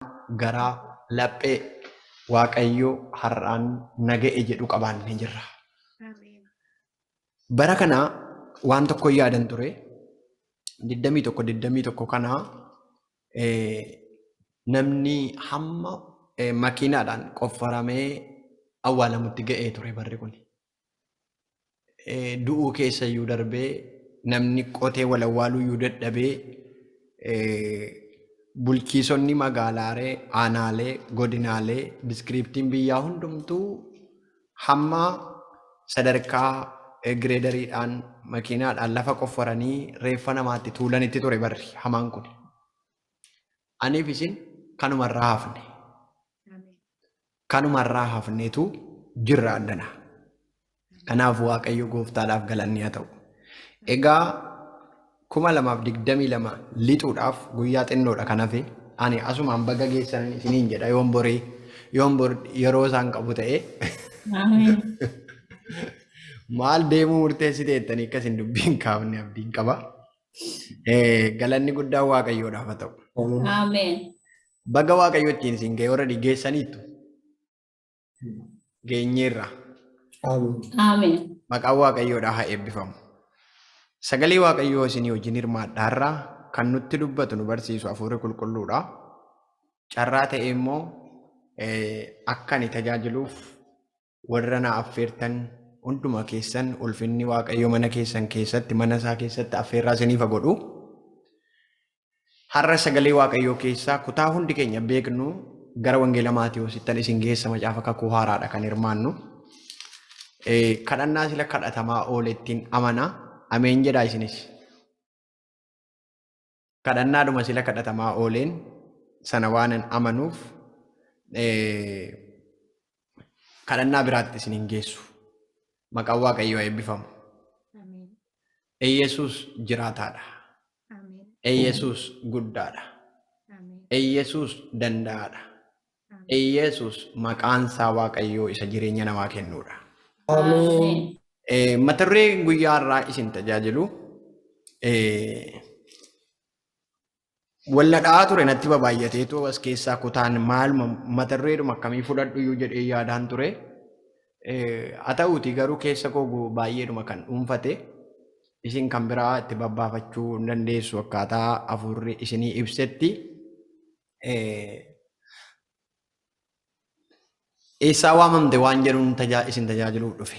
Garaa laphee Waaqayyo har'aan na ga'e jedhu qabaannee jirra. Bara kana waan tokko yaadan ture. 21 21 kana namni hamma makiinaadhaan qoffaramee awwaalamutti ga'ee ture barri kun. Du'uu keessa iyyuu darbee, namni qotee wal awwaaluu iyyuu dadhabee, bulchiisonni magaalaalee, aanaalee, godinaalee, diskiriiptiin biyyaa hundumtuu hamma sadarkaa gireedariidhaan, makiinaadhaan lafa qofforanii reeffa namaatti tuulanitti ture barri hamaan kun. Aniif isin kanumarraa hafne. Kanumarraa hafneetu jirra addana. Kanaaf Waaqayyo gooftaadhaaf galanni haa ta'u. Egaa 2022 lixuudhaaf guyyaa xinnoodha kan hafe. Ani asumaan baga geessan isiniin jedha, yoon borii yoon bor yeroo isaan qabu ta'e. Ameen. Maal deemuu murteessite jettanii akkas hin dubbiin kaafne abdiin qaba. Galanni guddaan Waaqayyoodhaaf haa ta'u. Ameen. Baga Waaqayyo ittiin isin ga'e. Warra geessaniittu, geenyeerra. Ameen. Maqaan Waaqayyoodhaa haa eebbifamu. Sagalee Waaqayyoo isinii wajjin hirmaadhaarraa kan nutti dubbatu, nu barsiisu Hafuurri Qulqulluudha. Carraa ta'e immoo akka ani tajaajiluuf warra na affeertan hunduma keessan, ulfinni Waaqayyo mana keessan keessatti, mana isaa keessatti affeerraa isiniif haa godhu. Har'a sagalee Waaqayyoo keessaa kutaa hundi keenya beeknu gara Wangeela Maatiyoosittan isin geessa. Macaafa Kakuu Haaraadha kan hirmaannu. Kadhannaa sila kadhatamaa oolettiin amana. Ameen jedhaa isinis. Kadhannaadhuma sila kadhatamaa ooleen sana waanan amanuuf kadhannaa biraatti isin hin geessu. Maqaan Waaqayyoo eebbifamu. Yesuus jiraataadha. Yesuus guddaadha. Yesuus danda'aadha. Yesuus maqaan isaa Waaqayyoo isa jireenya namaa kennuudha. Ameen. Mata duree guyyaa har'aa isin tajaajilu walladhaa ture natti babaay'ateetu as keessaa kutaan maaluma mata dureedhuma akkamii fudhadhu iyyuu jedhee yaadaan ture. Haa ta'uuti garuu keessa koo baay'eedhuma kan dhuunfate, isin kan biraa itti babbaafachuu hin dandeessu akkaataa hafuurri isinii ibsetti. Eessaa waamamte waan jedhuun isin tajaajiluuf dhufe.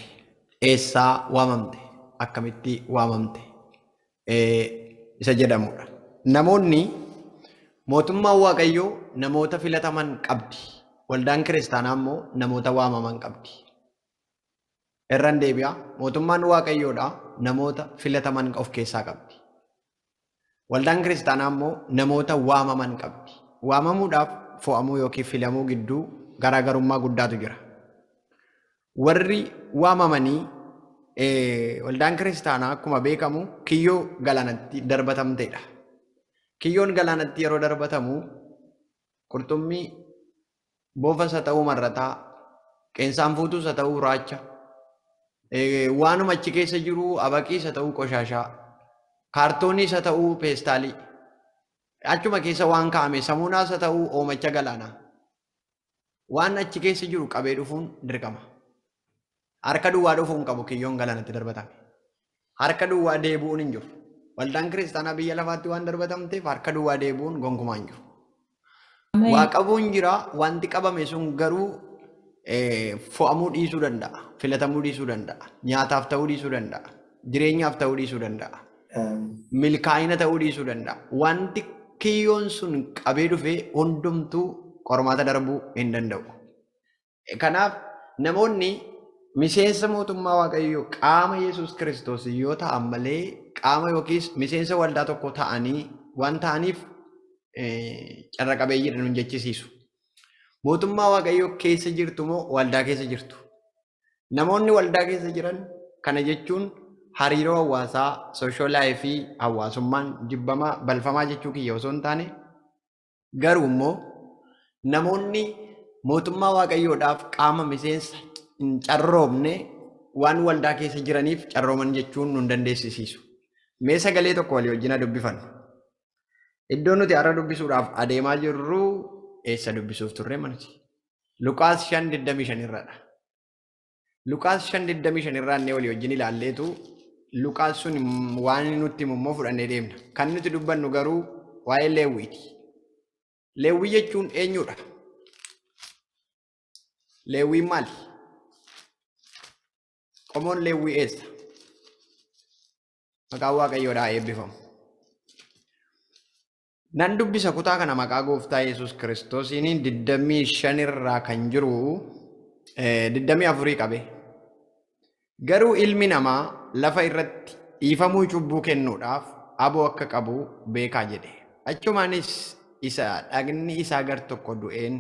Eessaa waamamte? Akkamitti waamamte? Isa jedhamudha. Namoonni, mootummaan Waaqayyoo namoota filataman qabdi. Waldaan kiristaanaa immoo namoota waamaman qabdi. Irran deebi'a. Mootummaan Waaqayyoodha namoota filataman of keessaa qabdi. Waldaan kiristaanaa immoo namoota waamaman qabdi. Waamamuudhaaf fo'amuu yookiin filamuu gidduu garaagarummaa guddaatu jira. Warri waamamanii, waldaan kiristaanaa akkuma beekamu kiyyoo galaanatti darbatamteedha. Kiyyoon galaanatti yeroo darbatamu qurxummii boofas haa ta'uu marrataa, qeensaan fuutuus haa ta'uu raacha, waanuma achi keessa jiru, abaqiis haa ta'uu qoshaashaa, kaartooniis haa ta'uu peestaalii, achuma keessa waan kaa'ame, samuunaas haa ta'uu oomacha galaanaa. Waan achi keessa jiru qabee dhufuun dirqama. Harka duwwaa dhufuu hin qabu kiyyoon galaanatti darbatame. Harka duwwaa deebi'uun hin jiru. Waldaan kiristaanaa biyya lafaatti waan darbatamteef harka duwwaa deebi'uun gonkumaa hin jiru. Waa qabuun jira, wanti qabame sun garuu fo'amuu dhiisuu danda'a, filatamuu dhiisuu danda'a, nyaataaf ta'uu dhiisuu danda'a, jireenyaaf ta'uu dhiisuu danda'a, milkaa'ina ta'uu dhiisuu danda'a. Wanti kiyyoon sun qabee dhufe hundumtuu qormaata darbuu hin danda'u. Kanaaf namoonni miseensa mootummaa Waaqayyoo, qaama Yesuus Kiristoos yoo ta'an malee, qaama yookiis miseensa waldaa tokko ta'anii waan ta'aniif carra qabeeyyiidha nun jechisiisu. Mootummaa Waaqayyoo keessa jirtu moo waldaa keessa jirtu? Namoonni waldaa keessa jiran, kana jechuun hariiroo hawaasaa, social life, hawaasummaan jibbamaa balfamaa jechuu kiyya osoo hin taane, garuu immoo namoonni mootummaa Waaqayyoodhaaf qaama miseensa hin carroomne waan waldaa keessa jiraniif carrooman jechuun nun dandeessisiisu. Mee sagalee tokko walii wajjin haa dubbifannu. Iddoo nuti har'a dubbisuudhaaf adeemaa jirru eessa dubbisuuf turre manuti? Luqaas 5:25 irradha. Luqaas 5:25 irraa inni walii wajjin ilaalleetu Luqaas sun waan nutti himu immoo fudhannee deemna. Kan nuti dubbannu garuu waa'ee Leewwiiti. Leewwii jechuun eenyudha? Leewwiin maali? Qomoon Leewwii eessa? Maqaan Waaqayyoodhaa eebbifamu. Nan dubbisa kutaa kana maqaa gooftaa Yesuus Kiristoosiin 25 irraa kan jiru 24 qabe. Garuu ilmi namaa lafa irratti dhiifamuu cubbuu kennuudhaaf aboo akka qabu beekaa jedhe. Achumaanis isa dhagni isaa gar tokko du'een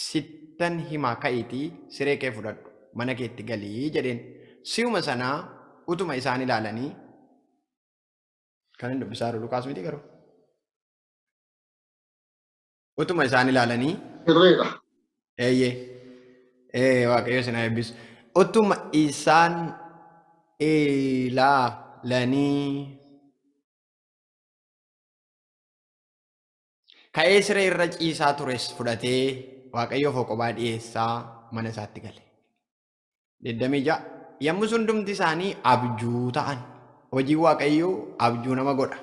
sittan himaa ka'iitii siree kee fudhadhu mana keetti galii jedheen. Si'uma sanaa utuma isaan ilaalanii kan hin dubbisaa jiru Luqaas miti garuu. Utuma isaan ilaalanii Sirriidha. Eeyyee. Waaqayyo isin haa eebbisu. Utuma isaan ilaalanii ka'ee siree irra ciisaa tures fudhatee Waaqayyoof qobaa dhiyeessaa mana isaatti gale. 26 Yommuu hundumti isaanii abjuu ta'an. Hojii Waaqayyoo abjuu nama godha.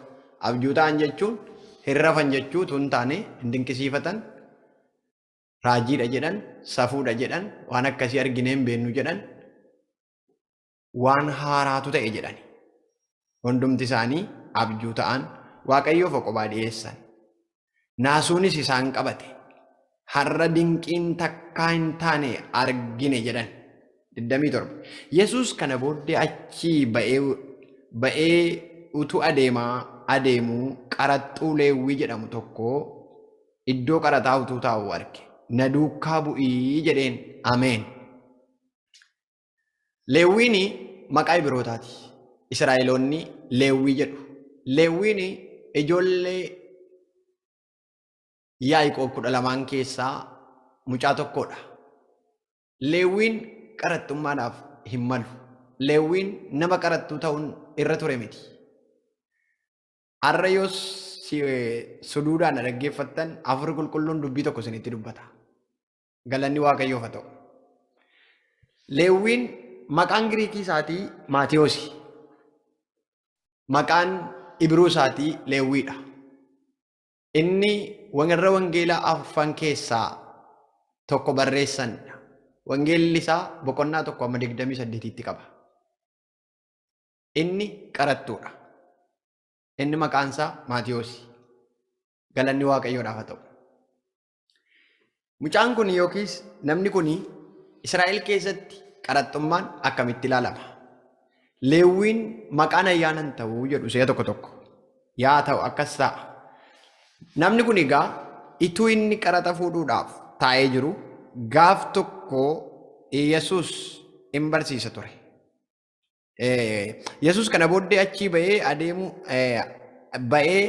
Abjuu ta'an jechuun hin rafan jechuu utuu hin taane hin dinqisiifatan, raajiidha jedhan, safuudha jedhan, waan akkasii arginee hin beeknu jedhan, waan haaraatu ta'e jedhan. Hundumti isaanii abjuu ta'an Waaqayyoof qobaa dhiyeessan. Naasuunis isaan qabate. Har'a dinqiin takkaa hin taane argine jedhan. 27. Yesuus kana booddee achii ba'ee utuu adeemaa adeemuu qaraxxuu Leewwii jedhamu tokko iddoo qaraxaa utuu taa'u arge. Na duukaa bu'ii jedheen. Ameen. Leewwiin maqaa Ibrootaati. Israa'eloonni Leewwii jedhu. Leewwiin ijoollee Yaaqoob 12 keessaa mucaa tokkodha. Leewwiin qaraxxummaadhaaf hin malu. Leewwiin nama qaraxxuu ta'uun irra ture miti. Har'a yoo suduudhaan dhaggeeffattan Hafuurri Qulqulluun dubbii tokko isinitti dubbata. Galanni Waaqayyoof haa ta'u. Leewwiin maqaan Giriikii isaatii Maatiyoosi. Maqaan Ibruu isaatii Leewwiidha. Inni warra wangeelaa afran keessaa tokko barreessanidha. Wangeelli isaa boqonnaa 1 amma 28tti qaba. Inni qaraxxuudha. Inni maqaan isaa Maatiyoosi. Galanni Waaqayyoodhaaf haa ta'u. Mucaan kun yookiis namni kun Israa'el keessatti qaraxxummaan akkamitti ilaalama? Leewwiin maqaan ayyaanan ta'uu jedhu si'a tokko tokko. Yaa ta'u akkas ta'a. Namni kun egaa ituu inni qaraxa fuudhuudhaaf taa'ee jiru gaaf tokko Yesuus hin barsiisa ture. Yesuus kana booddee achii ba'ee adeemu ba'ee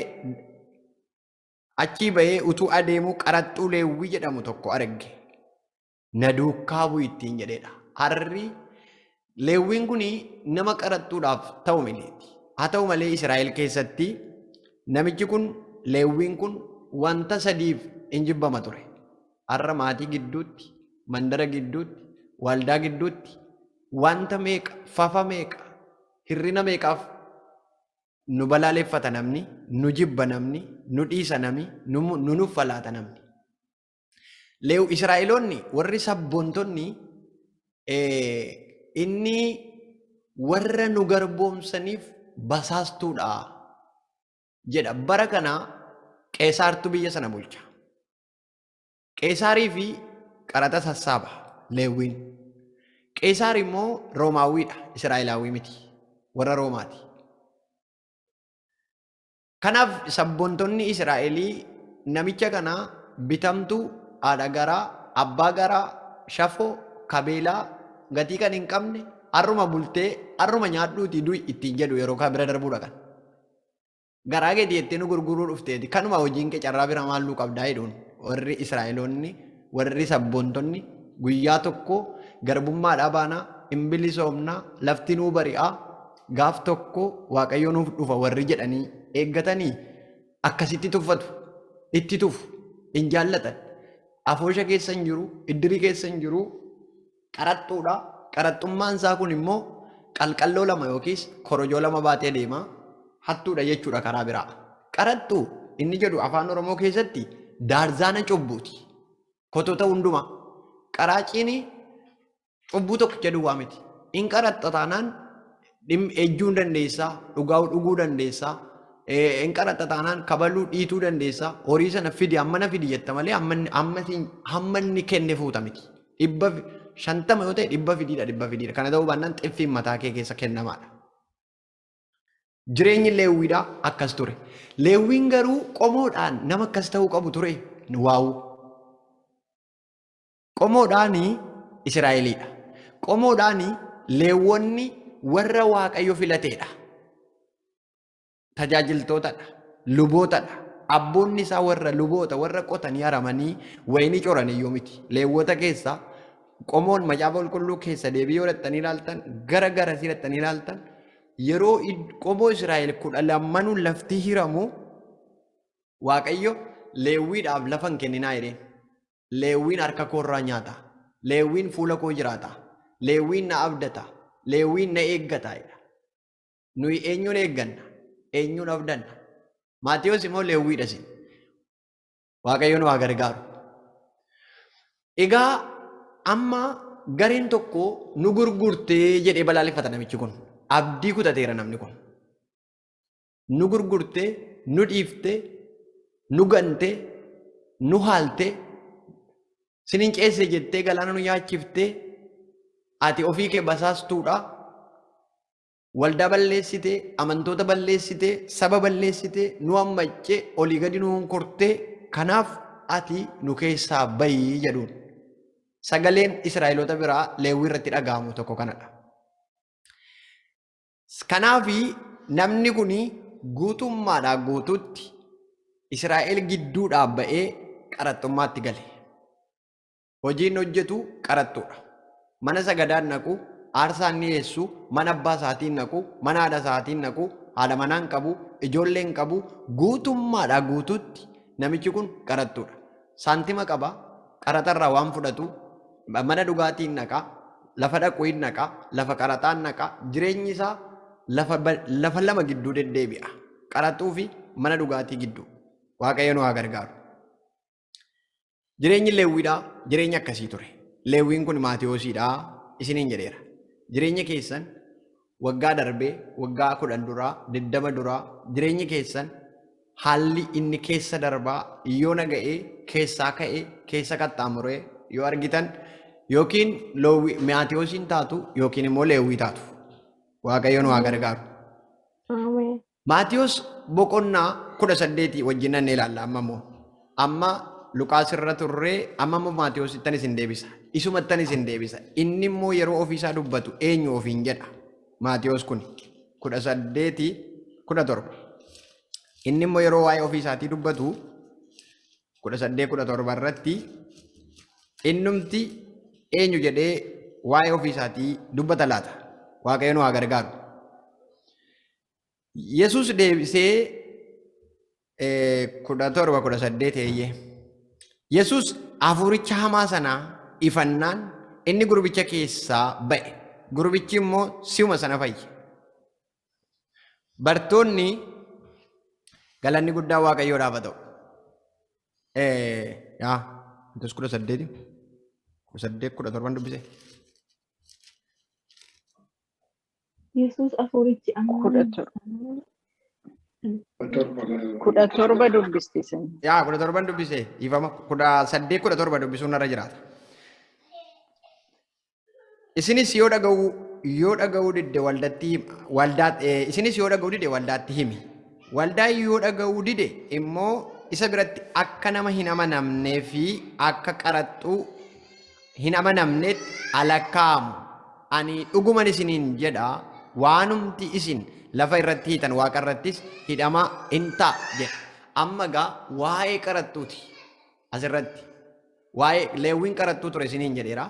achii ba'ee utuu adeemuu qaraxxuu Leewwii jedhamu tokko arge. Na duukaa bu'i ittiin jedheedha. Harri Leewwiin kun nama qaraxxuudhaaf ta'u miti. Haa ta'u malee Israa'el keessatti namichi kun Leewwiin kun wanta sadiif hin jibbama ture. Har'a maatii gidduutti, mandara gidduutti, waldaa gidduutti wanta meeqa, fafa meeqa, hirrina meeqaaf nu balaaleffata namni, nu jibba namni, nu dhiisa namni, nu nuffalaata namni. Israa'eloonni warri sabboontonni inni warra nu garboomsaniif basaastuudha jedha. Bara kana Qeesaartu biyya sana bulcha. Qeesaarii fi qaraxa sassaaba Leewwiin. Qeesaar immoo Roomaawwiidha, Israa'elaawwii miti, warra Roomaati. Kanaaf sabboontonni Israa'elii namicha kana bitamtuu, haadha garaa, abbaa garaa, shafoo, kabeelaa, gatii kan hin qabne, har'uma bultee, har'uma nyaadhuutii du'i ittiin jedhu yeroo kaan bira darbuu dhaqan. Garaa keetii jettee nu gurguruu dhufteeti. Kanuma hojiin kee carraa bira maalluu qabdaa jedhuun warri Israa'eloonni, warri sabboontonni guyyaa tokko garbummaadhaa baanaa, hin bilisoomnaa, lafti nuu bari'aa, gaaf tokko Waaqayyo nuuf dhufa warri jedhanii eeggatanii akkasitti tuffatu, itti tufu, hin jaallatan. Afoosha keessa hin jiru, iddirii keessa hin jiru, qaraxxuudha. Qaraxxummaan isaa kun immoo qalqalloo lama yookiis korojoo lama baatee deema. Hattuudha jechuudha karaa biraa. Qaraxxuu inni jedhu afaan Oromoo keessatti daarzaana cubbuuti. Kotota hundumaa. Qaraaciin cubbuu tokkicha duwwaa miti. In qaraxxa taanaan ejjuu hin dandeessaa, dhugaa'uu dhuguu dandeessaa, in qaraxxa taanaan kabaluu dhiituu dandeessaa, horii sana fidi hammana fidi jetta malee hamma inni kenne fuuta miti. 150 yoo ta'e 100 fidiidha 100 fidiidha. Kana ta'uu baannaan xiffiin mataa kee keessa kennamaadha. Jireenyi Leewwiidhaa akkas ture. Leewwiin garuu qomoodhaan nama akkas ta'uu qabu ture. Waawu. Qomoodhaan Israa'eliidha. Qomoodhaan Leewwonni warra Waaqayyo filateedha. Tajaajiltootadha. Lubootadha. Abboonni isaa warra luboota, warra qotanii haramanii wayinii coran iyyuu miti. Leewwota keessaa qomoon macaafa qulqulluu keessa deebii yoo dhattanii ilaaltan, gara garasii dhattanii ilaaltan, yeroo qomoo Israa'el 12nuu lafti hiramu, Waaqayyo Leewwiidhaaf lafa hin kenninaa jedheen. Leewwiin harka koorraa nyaata. Leewwiin fuula koo jiraata. Leewwiin na abdata. Leewwiin na eeggata jedha. Nuyi eenyuun eegganna? Eenyuun abdanna? Maatiyos immoo Leewwiidha sin. Waaqayyo nu haa gargaaru. Egaa amma gareen tokko nu gurgurtee jedhee balaaleffata namichi kun. Abdii kutateera namni kun. Nu gurgurtee, nu dhiiftee, nu gantee, nu haaltee, sinin ceesse jettee galaana nu nyaachiftee, ati ofii kee basaastuudha. Waldaa balleessitee, amantoota balleessitee, saba balleessitee, nu ammaccee, olii gadi nu honkortee, kanaaf ati nu keessaa bayii jedhuun. Sagaleen Israa'eloota biraa Leewwii irratti dhaga'amu tokko kanadha. Kanaafi namni kun guutummaadhaa guutuutti Israa'el gidduudhaa ba'ee qaraxxummaatti gale. Hojiin hojjetu qaraxxuudha. Mana sagadaan naqu, aarsaan dhiyeessu, mana abbaa isaatiin naqu, mana haadha isaatiin naqu, haadha manaan qabu, ijoolleen qabu, guutummaadhaa guutuutti namichi kun qaraxxuudha. Saantima qaba, qaraxarraa waan fudhatu, mana dhugaatiin naqa, lafa dhaqu hin naqa, lafa qaraxaan naqa, jireenyi isaa lafa lama gidduu deddeebi'a. Qaraxuu fi mana dhugaatii gidduu. Waaqayyo nu haa gargaaru. Jireenyi Leewwiidhaa jireenya akkasii ture. Leewwiin kun Maatiyoosiidhaa isiniin jedheera. Jireenya keessan waggaa darbee, waggaa 10 duraa, 20 duraa, jireenyi keessan haalli inni keessa darbaa yoo naga'ee keessaa ka'ee keessa qaxxaamuree yoo argitan, yookiin Maatiyoosiin taatu yookiin immoo Leewwii taatu. Waaqayyo nu haa gargaaru. Ameen. Maatiyos boqonnaa 18 wajjin nan ilaalla amma immoo. Amma Luqaas irra turree, amma immoo Maatiyosittan isin deebisa. Isumattan isin deebisa. Inni immoo yeroo ofiisaa dubbatu eenyu ofiin jedha? Maatiyos kun 18:17. Inni immoo yeroo waa'ee ofiisaatii dubbatu 18:17 irratti innumti eenyu jedhee waa'ee ofiisaatii dubbata laata? Waaqayyo nu haa gargaaru. Yesus deebisee, 17:18, eeyyee. Yesus hafuuricha hamaa sanaa ifannaan inni gurbicha keessaa ba'e. Gurbichi immoo si'uma sana fayye. Bartoonni, galanni guddaa Waaqayyoodhaaf haa ta'u. Yaa, Maatewos 18, 18:17 dubbise. Yesuus hafuurichi 17. 17 dubbisti isin. Yaa, 17n dubbise, ifama, 18:17 dubbisuun narra jiraata. Isinis yoo dhaga'uu didde waldatti hima, waldaa isinis yoo dhaga'uu dide waldaatti himi. Waldaa yoo dhaga'uu dide immoo isa biratti akka nama hin amanamnee fi akka qaraxxuu hin amanamnetti alakkaa'amu. Ani dhuguman isiniin jedha, waanumti isin lafa irratti hiitan waaqa irrattis hidhamaa hin ta'a jedha. Amma gaa waa'ee qaraxxuuti asirratti. Waa'ee Leewwiin qaraxxuu ture isiniin jedheera.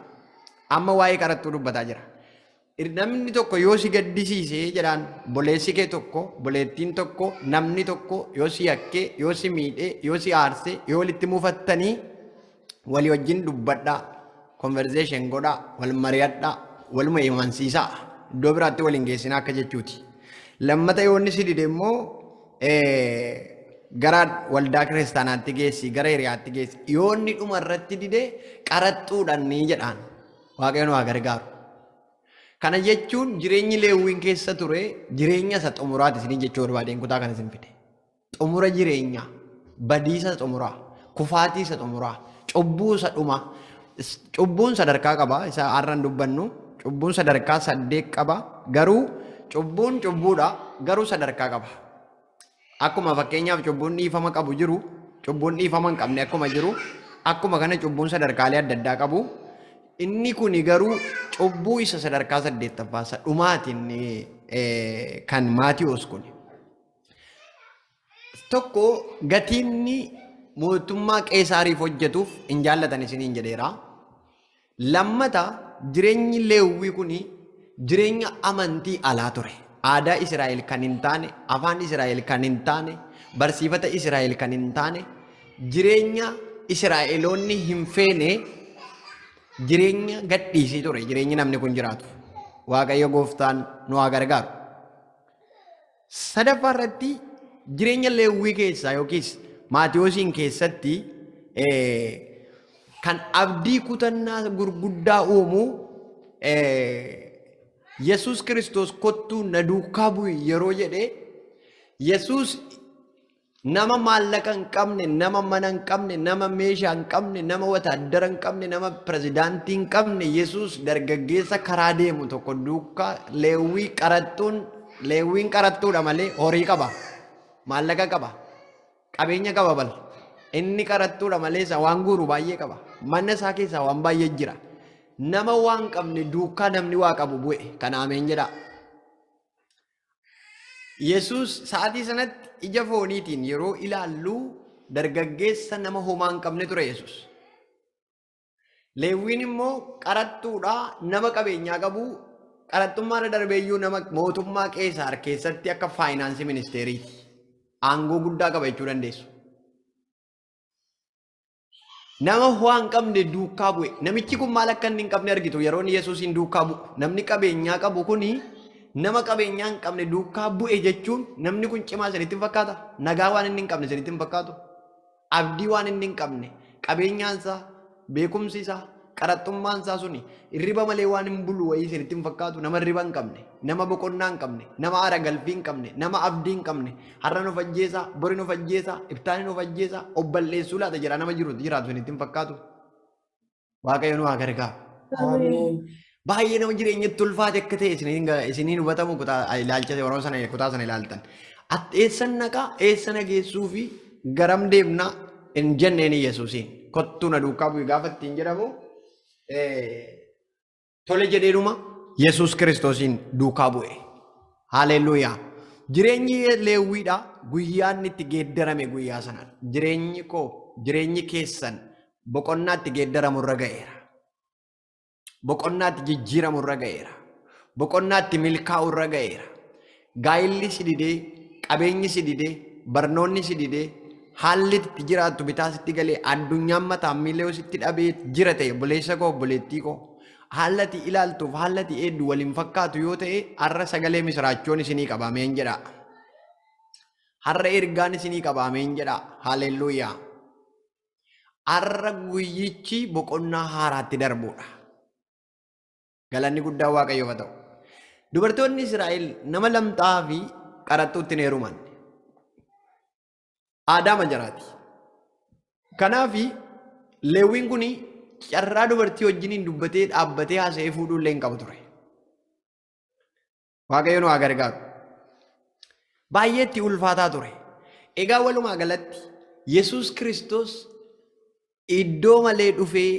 Amma waa'ee qaraxxuu dubbataa jira. Namni tokko yoo si gaddisiise jedhaan, boleessi kee tokko, boleettiin tokko, namni tokko yoo si yakkee, yoo si miidhee, yoo si aarsee, yoo walitti mufattanii Walii wajjin dubbadhaa, conversation godhaa, wal mari'adhaa, waluma imansiisaa. Iddoo biraatti waliin geessinaa akka jechuuti. Lammata yoo inni si dide immoo gara waldaa kiristaanaatti geessi, gara hiriyaatti geessi. Yoo inni dhuma irratti dide qaraxxuudhaan ni jedhaan. Waaqayyo nu haa gargaaru. Kana jechuun jireenyi Leewwiin keessa ture jireenya isa xumuraati isiniin jechuu barbaadeen kutaa kana isin fide. Xumura jireenyaa, badiisa isa xumuraa, kufaatii isa xumuraa, cubbuu isa dhumaa. Cubbuun sadarkaa qaba, isa har'an dubbannu. Cubbuun sadarkaa 8 qaba. Garuu cubbuun cubbuudha, garuu sadarkaa qaba. Akkuma fakkeenyaaf cubbuun dhiifama qabu jiru, cubbuun dhiifama hin qabne akkuma jiru, akkuma kana cubbuun sadarkaalee adda addaa qabu. Inni kuni garuu cubbuu isa sadarkaa 8ffaa isa dhumaatiin kan Maatiyoos kuni. Tokko gatiinni mootummaa Qeesaariif hojjetuuf hin jaallatan isiniin jedheera. Lammata jireenyi Leewwii kuni jireenya amantii alaa ture. Aadaa Israa'el kan hin taane, afaan Israa'el kan hin taane, barsiifata Israa'el kan hin taane, jireenya Israa'eloonni hin feene jireenya gadhiisii ture jireenyi namni kun jiraatu. Waaqayyo gooftaan nu haa gargaaru. Sadaffaa irratti jireenya Leewwii keessaa yookiis Maatiyoosiin keessatti kan abdii kutannaa gurguddaa uumu Yesuus Kiristoos kottuu na duukaa bu'i yeroo jedhe Yesuus nama maallaqa hin qabne, nama mana hin qabne, nama meeshaa hin qabne, nama wataaddara hin qabne, nama pirezidaantii hin qabne Yesuus dargaggeessa karaa deemu tokko duukaa Leewwii qaraxxuun Leewwiin qaraxxuudha malee horii qaba, maallaqa qaba, qabeenya qaba bal. Inni qaraxxuudha malee isa waan guuru baay'ee qaba. Mana isaa keessaa waan baay'ee jira. Nama waan qabne duukaa namni waa qabu bu'e. Kana ameen jedhaa. Yesuus sa'aatii sanatti ija fooniitiin yeroo ilaallu dargaggeessa nama homaa hin qabne ture Yesuus. Leewwiin immoo qaraxxuudha nama qabeenyaa qabu qaraxxummaarra darbeeyyuu nama mootummaa Qeesaar keessatti akka faayinaansii ministeeriiti. Aangoo guddaa qaba jechuu dandeessu. Nama ho'aa hin qabne duukaa bu'e. Namichi kun maal akka inni hin qabne argitu yeroo inni Yesuusiin duukaa bu'u. Namni qabeenyaa qabu kuni nama qabeenyaa hin qabne duukaa bu'e jechuun namni kun cimaa isinitti hin fakkaata? Nagaa waan inni hin qabne isinitti hin fakkaatu? Abdii waan inni hin qabne, qabeenyaan isaa, beekumsi isaa, qaraxxummaan isaa suni hirriba malee waan hin bulu wayii isinitti hin fakkaatu? Nama hirriba hin qabne, nama boqonnaa hin qabne, nama aara galfii hin qabne, nama abdii hin qabne, har'a nuuf ajjeesaa, bori nuuf ajjeesaa, iftaani nuuf ajjeesaa, of balleessuu laata jedhaa nama jiru jiraatu isinitti hin fakkaatu? Waaqayyo nu haa gargaaru. Ameen. Baay'ee nama jireenyatti ulfaate akka ta'e isiniin hubatamu kutaa ilaalcha yeroo sana kutaa sana ilaaltan. Ati eessan naqaa eessa na geessuu fi garam deemna hin jenneen Yesuusiin. Kottuu na duukaa bu'i gaafa ittiin jedhamu tole jedheedhuma Yesuus Kiristoosiin duukaa bu'e. Haleluuyaa. Jireenyi Leewwiidha guyyaa inni itti geeddarame guyyaa sanadha. Jireenyi koo jireenyi keessan boqonnaa itti geeddaramu irra ga'eera. Boqonnaatti jijjiiramu irra ga'eera. Boqonnaatti milkaa'u irra ga'eera. Gaa'illi si didee, qabeenyi si didee, barnoonni si didee, haalli itti jiraattu bitaa sitti galee, addunyaan mataan miila yoo sitti dhabee jira ta'e obboleessa koo obboleettii koo haala ati ilaaltuuf haala ati eeddu waliin fakkaatu yoo ta'e har'a sagalee misiraachoon isinii qaba ameen jedhaa. Har'a ergaan isinii qaba ameen jedhaa. Haalelluuyaa. Har'a guyyichi boqonnaa haaraatti darbuudha. Galanni guddaa Waaqayyoof haa ta'u. Dubartoonni Israa'el nama lamxaa'aa fi qaraxxuutti hin heeruman. Aadaa majaraati. Kanaaf Leewwiin kun carraa dubartii wajjiniin dubbatee dhaabbatee haasa'ee fuudhuu illee hin qabu ture. Waaqayyo nu haa gargaaru. Baay'ee itti ulfaataa ture. Egaa walumaa galatti Yesuus Kiristoos iddoo malee dhufee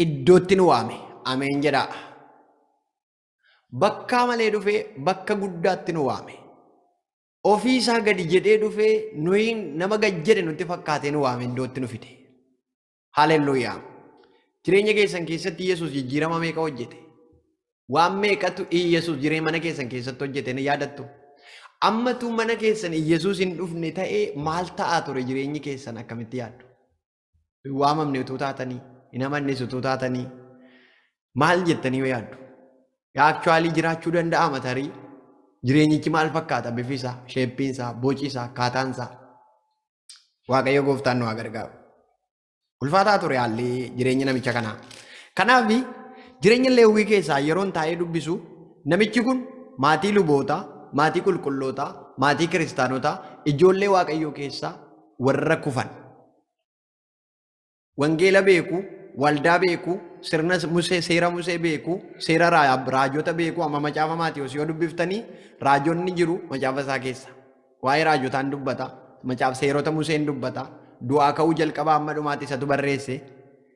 iddootti nu waame. Ameen jedhaa. Bakkaa malee dhufee bakka guddaatti nu waame. Ofii isaa gadi jedhee dhufee nuyi nama gad jedhe nutti fakkaatee nu waame iddootti nu fide. Haleluuyaa. Jireenya keessan keessatti Yesuus jijjiirama meeqa hojjete? Waan meeqatu Yesuus jireenya mana keessan keessatti hojjete ni yaadattu? Ammatu mana keessan Yesuus hin dhufne ta'ee maal ta'aa ture jireenyi keessan akkamitti yaaddu? Hin waamamne utuu taatanii, Hin amannes utuu taatanii maal jettanii yoo yaaddu? Actually jiraachuu danda'ama tarii? Jireenyichi maal fakkaata? Bifi isaa, shape iin isaa, boci isaa, akkaataan isaa. Waaqayyo gooftaan nu haa gargaaru. Ulfaataa ture haalli jireenya namicha kanaa. Kanaaf jireenya Leewwii keessaa yeroon taa'ee dubbisu, namichi kun maatii lubootaa, maatii qulqullootaa, maatii kiristaanotaa, ijoollee Waaqayyoo keessaa warra kufan. Wangeela beeku, waldaa beeku, sirna Musee, seera Musee beeku, seera raajota beeku. Amma macaafa Maatiyos yoo dubbiftanii, raajonni jiru macaafa isaa keessa. Waa'ee raajotaan dubbata, macaafa seerota Museen dubbata, du'aa ka'uu jalqabaa amma dhumaatti isatu barreesse.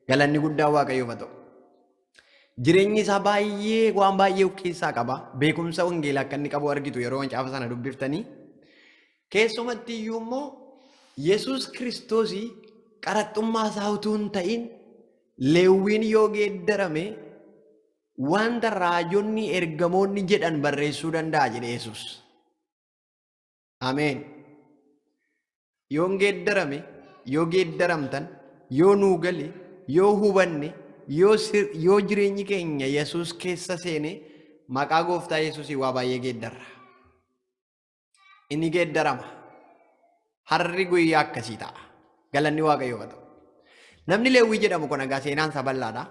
Galanni guddaan Waaqayyoof haa ta'u. Jireenyi isaa baay'ee waan baay'ee of keessaa qaba. Beekumsa wangeelaa akka inni qabu argitu yeroo macaafa sana dubbiftanii. Keessumatti iyyuu immoo Yesuus Kiristoosii qaraxxummaa isaa utuu hin ta'in, Leewwiin yoo geeddarame wanta raajonni ergamoonni jedhan barreessuu danda'a jedhe Yesuus. Ameen. Yoon geeddarame, yoo geeddaramtan, yoo nuu gale, yoo hubanne, yoo jireenyi keenya Yesuus keessa seene, maqaa gooftaa Yesuusii waa baay'ee geeddarra. Inni geeddarama. Harri guyyaa akkasii ta'a. Galanni Waaqayyoof haa ta'u. Namni Leewwii jedhamu kun egaa seenaan isaa bal'aadha.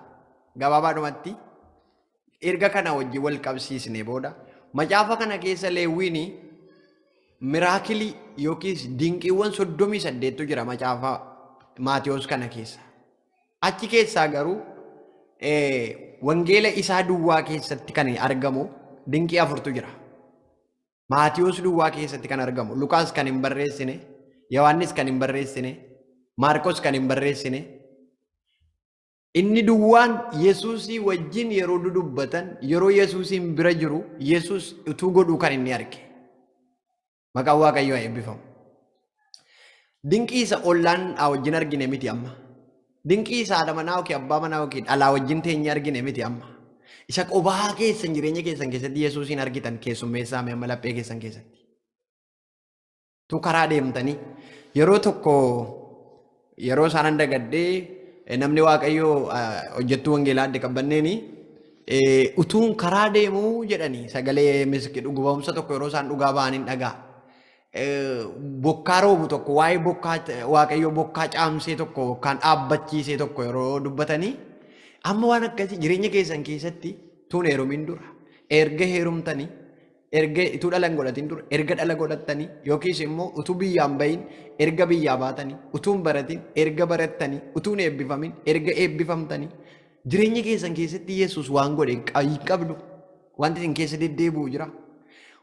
Gabaabaadhumatti erga kana wajjin wal qabsiisne booda, macaafa kana keessa Leewwiin miracle yookiis dinqiiwwan 38tu jira macaafa Maatiyos kana keessa. Achi keessaa garuu wangeela isaa duwwaa keessatti kan argamu dinqii afurtu jira. Maatiyos duwwaa keessatti kan argamu, Lukaas kan hin barreessine, Yohaannis kan hin barreessine, Maarqos kan hin barreessine, inni duwwaan Yesuusii wajjin yeroo dudubbatan, yeroo Yesuusiin bira jiru, Yesuus utuu godhuu kan inni arge. Maqaan Waaqayyoo haa eebbifamu. Dinqii isa ollaan wajjin argine miti amma. Dinqii isa haadha manaa yookiin abbaa manaa yookiin dhalaa wajjin teenyee argine miti amma. Isa qobaa keessan jireenya keessan keessatti Yesuusiin argitan keessummeessaa amma laphee keessan keessatti. Tu karaa deemtanii yeroo tokko, yeroo isaan dagaddee, namni Waaqayyoo hojjettuu wangeelaa adde qabbanneeni utuun karaa deemuu jedhanii sagalee miski dhugubamsa tokko yeroo isaan dhugaa ba'anii dhagaa. Bokkaa roobu tokko, waa'ee bokkaa, Waaqayyo bokkaa caamsee tokko bokkaan dhaabbachiisee tokko yeroo dubbatanii, amma waan akkasii jireenya keessan keessatti tuun heerumin dura, erga heerumtanii, erga utuu dhala hin godhatin dura, erga dhala godhattanii, yookiis immoo utuu biyyaan bahin, erga biyyaa baatanii, utuu hin baratin, erga barattanii, utuu hin eebbifamin, erga eebbifamtanii, jireenya keessan keessatti Yesuus waan godhe hin qabdu. Wanti isin keessa deddeebi'u jira.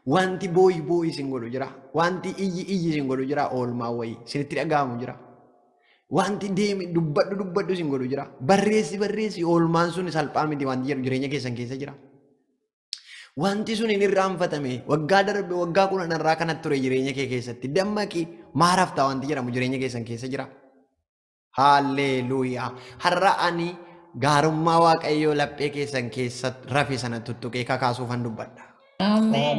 Wanti booyi booyi isin godhu jira. Wanti iyyi iyyi isin godhu jira. Oolmaa wayii isinitti dhaga'amu jira. Wanti deemi dubbadhu dubbadhu isin godhu jira. Barreessi barreessi, oolmaan sun salphaa miti wanti jedhu jireenya keessan keessa jira. Wanti sun hin irraanfatame, waggaa darbe, waggaa 10 irraa kanatti ture jireenya kee keessatti dammaqi maaraftaa wanti jedhamu jireenya keessan keessa jira. Haalleluuyaa. Har'a ani gaarummaa Waaqayyoo laphee keessan keessa rafe sana tuttuqee kakaasuufan dubbadha. Ameen.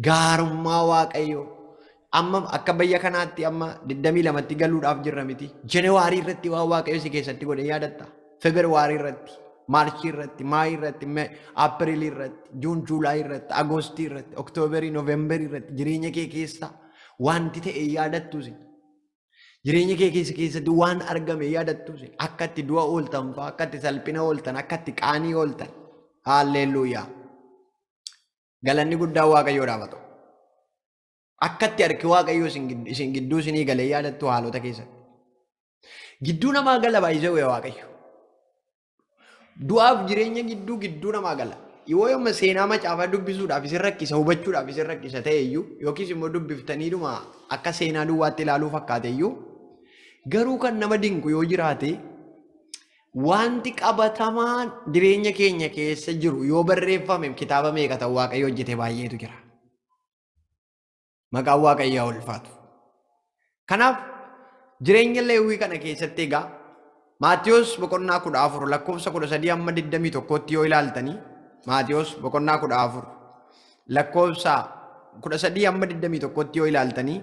Gaarummaa Waaqayyoo. Amma akka biyya kanaatti amma 22tti galuudhaaf jirra miti. January irratti waan Waaqayyo si keessatti godhe yaadatta. February irratti, March irratti, May irratti, April irratti, June, July irratti, August irratti, October, November irratti jireenya kee keessa wanti ta'e yaadattuusi. Jireenya kee keessatti waan argame yaadattuusi. Akka itti du'a ooltan fa'aa, akka itti salphina ooltan, akka itti qaanii ooltan. Haalleluuyaa. Galanni guddaan Waaqayyoodhaaf haa ta'u. Akka itti harki Waaqayyoo isin gidduu isinii galee yaadattu haalota keessatti. Gidduu namaa gala baay'isee Waaqayyo. Du'aaf jireenya gidduu gidduu namaa gala. Yoo yooma seenaa macaafaa dubbisuudhaaf isin rakkisa, hubachuudhaaf isin rakkisa ta'e iyyuu, yookiis immoo dubbiftaniidhuma akka seenaa duwwaatti ilaaluu fakkaate iyyuu, garuu kan nama dinqu yoo jiraate, wanti qabatamaan jireenya keenya keessa jiru yoo barreeffame kitaaba meeqa ta'u Waaqayyo hojjete baay'eetu jira. Maqaan Waaqayyoo haa ulfaatu. Kanaaf jireenya Leewwii kana keessatti egaa Maatiyos boqonnaa 14 lakkoofsa 13 hamma 21tti yoo ilaaltanii, Maatiyos boqonnaa 14 lakkoofsa 13 hamma 21tti yoo ilaaltanii,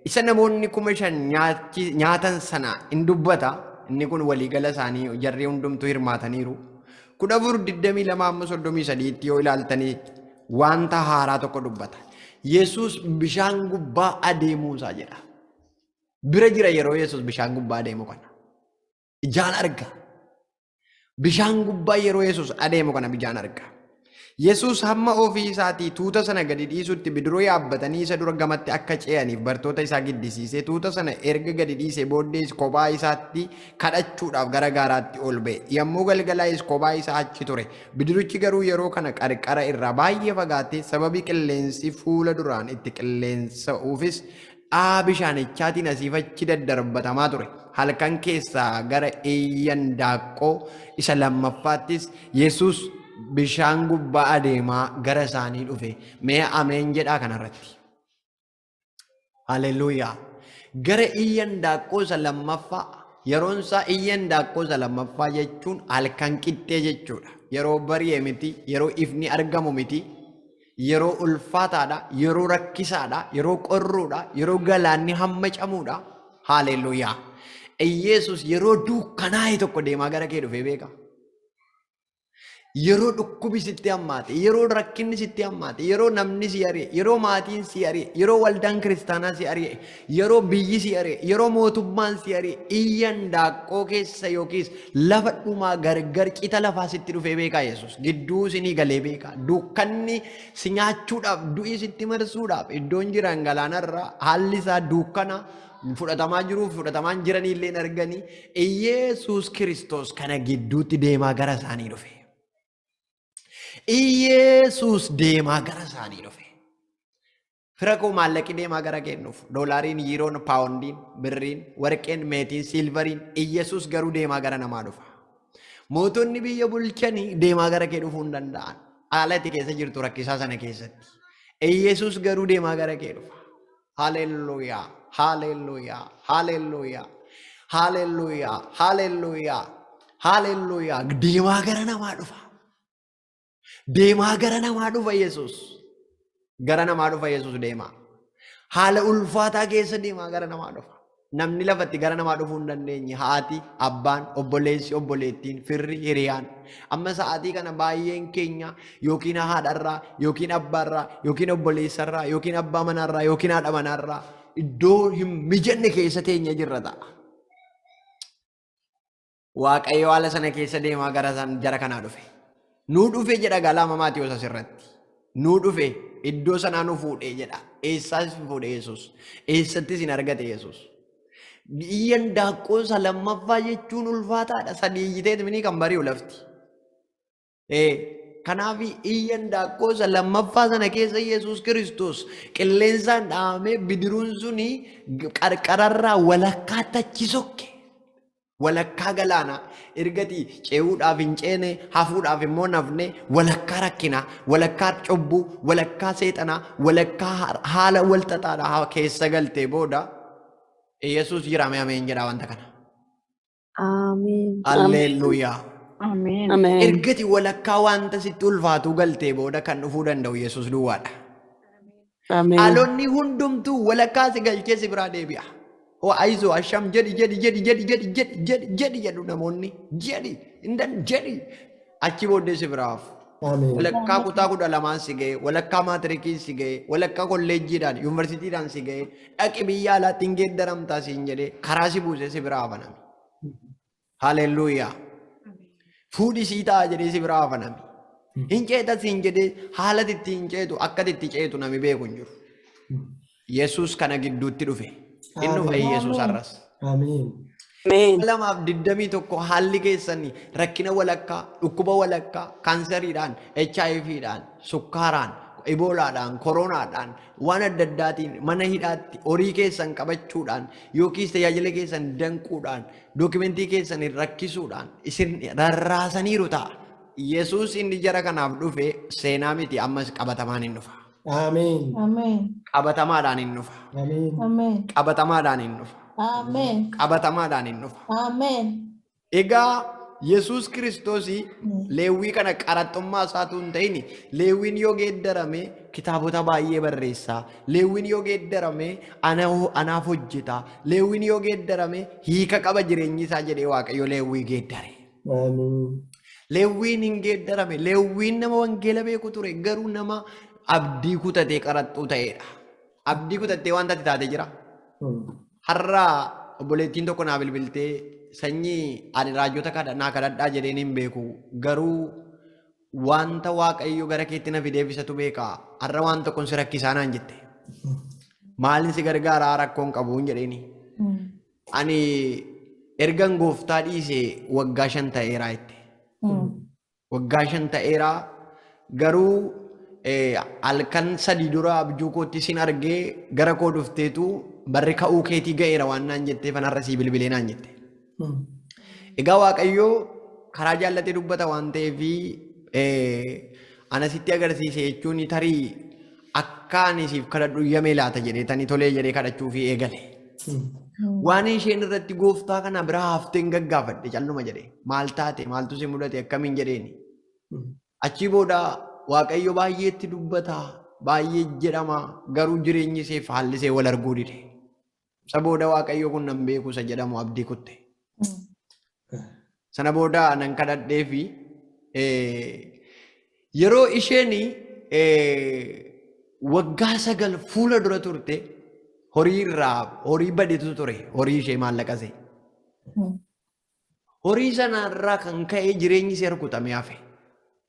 isa namoonni 5,000 nyaatan sana in dubbata. Inni kun waliigala isaanii jarri hundumtuu hirmaataniiru. 14:22 amma 33tti yoo ilaaltanii wanta haaraa tokko dubbata. Yesuus bishaan gubbaa adeemuusaa jedha. Bira jira yeroo Yesuus bishaan gubbaa adeemu kana. Ijaan arga. Bishaan gubbaa yeroo Yesuus adeemu kana ijaan arga. Yesuus hamma ofii isaatii tuuta sana gadi dhiisutti bidiruu yaabbatanii isa dura gamatti akka ce'aniif bartoota isaa giddisiisee, tuuta sana erga gadi dhiisee booddees kophaa isaatti kadhachuudhaaf gara gaaraatti ol ba'e. Yommuu galgalaa'es kophaa isaa achi ture. Bidiruchi garuu yeroo kana qarqara irraa baay'ee fagaatee, sababii qilleensi fuula duraan itti qilleensa'uufis dha'aa bishaanichaatiin asiif achi daddarbatamaa ture. Halkan keessaa gara iyyan daaqqoo isa lammaffaattis Yesuus bishaan gubbaa adeemaa gara isaanii dhufe. Mee ameen jedhaa kanarratti. Haleluuyaa. Gara iyyan daaqqoo isa lammaffaa, yeroon isaa iyyan daaqqoo isa lammaffaa jechuun halkan qixxee jechuudha. Yeroo bari'e miti, yeroo ifni argamu miti, yeroo ulfaataadha, yeroo rakkisaadha, yeroo qorruudha, yeroo galaanni hammacamuudha. Haleluuyaa. Yesus yeroo dukkanaa'e tokko deemaa gara kee dhufee beeka. Yeroo dhukkubi sitti hammaate, yeroo rakkinni sitti hammaate, yeroo namni si ari'e, yeroo maatiin si ari'e, yeroo waldaan kiristaanaa si ari'e, yeroo biyyi si ari'e, yeroo mootummaan si ari'e, iyyan daaqqoo keessa yookiis lafa dhumaa gargar cita lafaa sitti dhufee beekaa Yesuus. Gidduu isinii galee beekaa. Dukkanni si nyaachuudhaaf, du'i sitti marsuudhaaf, iddoon jiran galaanarra haalli isaa dukkana fudhatamaa jiruuf fudhatamaan jiranii illee arganii, Yesuus Kiristoos kana gidduutti deemaa gara isaanii dhufe. Yesuus deemaa gara isaanii dhufe. Fira koo, maallaqi deemaa gara kee dhufu. Doolaariin, yiiroon, paawundiin, birriin, warqeen, meetiin, silveriin, Yesuus garuu deemaa gara namaa dhufa. Mootonni biyya bulchanii deemaa gara kee dhufuu hin danda'an. Haala itti keessa jirtu rakkisaa sana keessatti. Yesuus garuu deemaa gara kee dhufa. Haleluuyaa! Haleluuyaa! Haleluuyaa! Haleluuyaa! Haleluuyaa! Haleluuyaa! Deemaa gara namaa dhufa. Deemaa gara namaa dhufa Yesuus. Gara namaa dhufa Yesuus deemaa. Haala ulfaataa keessa deemaa gara namaa dhufa. Namni lafatti gara namaa dhufuu hin dandeenye haati, abbaan, obboleessi, obboleettiin, firri, hiriyaan. Amma sa'aatii kana baay'een keenya yookiin haadharraa, yookiin abbaarraa, yookiin obboleessarraa, yookiin abbaa manaarraa, yookiin haadha manaarraa iddoo hin mijanne keessa teenya jirra ta'a. Waaqayyo haala sana keessa deemaa gara jara kanaa dhufe. Nuu dhufe jedha galaama Maatiyuus asirratti. Nuu dhufe, iddoo sanaa nu fuudhee jedha. Eessaas fuudhe Yesuus? Eessattis hin argate Yesuus? Iyyan daaqqoo isa lammaffaa jechuun ulfaataadha. Sadii iyyiteet mini kan bari'u lafti. Kanaaf iyyan daaqqoo isa lammaffaa sana keessa Yesuus Kiristoos qilleensaan dhahamee bidiruun suni qarqararraa walakkaatti achi sokke. Walakkaa galaanaa ergati ce'uudhaaf hin ceene, hafuudhaaf immoo nafne, walakkaa rakkinaa, walakkaa cubbuu, walakkaa seexanaa, walakkaa haala walxaxaadhaa keessa galtee booda Yesuus jira. Mee ameen jedhaa wanta kana. Ameen. Alleluuyaa. Ameen. Ameen. Ergati walakkaa wanta sitti ulfaatuu galtee booda kan dhufuu danda'u Yesuus duwwaadha. Ameen. Haalonni hundumtuu walakkaa si galchee si biraa deebi'a. Hoo ayizoo asham jedhi jedhi jedhi jedhi jedhi jedhi jedhi jedhi jedhu namoonni, jedhi hindan jedhi, achi booddee si biraa hafu. Ameen. Walakkaa kutaa 12n si ga'e, walakkaa maatirikiin si ga'e, walakkaa kolleejjiidhaan, yuunivarsiitiidhaan si ga'e, dhaqi biyya alaatti hin geeddaramtaa siin jedhee karaa si buusee si biraa hafaname. Haleluuyaa. Fuudhi sii ta'a jedhee si biraa hafaname. Hin ceeta siin jedhee haala itti hin ceetu, akka itti ceetu nami beeku hin jiru. Yesuus kana gidduutti dhufe. Inni dhufa Yesuus har'as. Ameen. Ameen. 2021 haalli keessanii rakkina walakkaa, dhukkuba walakkaa, kaanseriidhaan, HIVdhaan, sukkaaraan, iboolaadhaan, koronaadhaan, waan adda addaatiin mana hidhaatti horii keessan qabachuudhaan yookiis tajaajila keessan danquudhaan, dookimentii keessan rakkisuudhaan isin rarraasaniiru ta'a. Yesuus inni jara kanaaf dhufe seenaa miti, ammas qabatamaan hin dhufa. Ameen. Ameen. Qabatamaadhaan hin dhufa. Ameen. Ameen. Qabatamaadhaan hin dhufa. Ameen. Qabatamaadhaan hin dhufa. Ameen. Egaa Yesuus Kiristoosii Leewwii kana qaraxxummaa isaatu hin ta'in, Leewwiin yoo geeddarame kitaabota baay'ee barreessaa. Leewwiin yoo geeddarame anaaf hojjeta. Leewwiin yoo geeddarame hiika qaba jireenyi isaa jedhee Waaqayyo Leewwii geeddare. Ameen. Leewwiin hin geeddarame. Leewwiin nama wangeela beeku ture, garuu nama abdii kutatee qaraxxuu ta'edha. Abdii kutattee wanta ati taate jira. Har'a obboleettiin tokko naa bilbiltee, "Sanyii, ani raajota naa kadhadhaa jedheen hin beeku, garuu wanta Waaqayyo gara keetti na fideef isatu beeka, har'a waan tokkoon si rakkisaa" naan jette. "Maaliin si gargaaraa? Rakkoon qabuun" jedheeni. "Ani ergan gooftaa dhiise waggaa 5 ta'eeraa" jette. "Waggaa 5 ta'eeraa, garuu halkan 3 dura abjuu kootti sin argee, gara koo dhufteetu barri ka'uu keetii ga'eera waan naan jetteef har'a sii bilbilee" naan jette. Egaa Waaqayyoo karaa jaallatee dubbata waan ta'eef, ana sitti agarsiise jechuun tarii akka ani siif kadhadhu iyyamee laata jedhee tani tolee jedhee kadhachuufii eegale. Waan isheen irratti gooftaa kana bira haftee hin gaggaafadhe, calluma jedhe. "Maal taate? Maaltu si mudate? Akkamiin?" jedheeni. Achii booda Waaqayyo baay'eetti dubbata, baay'ee jedhama, garuu jireenyi isheef haalli ishee wal arguu dide. Isa booda Waaqayyo kun nan beeku isa jedhamu abdii kutte. Sana booda nan kadhadhee fi yeroo isheen waggaa 9 fuula dura turte, horii irraa horii badetu ture, horii ishee, maallaqa ishee. Horii sana irraa kan ka'e jireenyi ishee rukutamee hafe.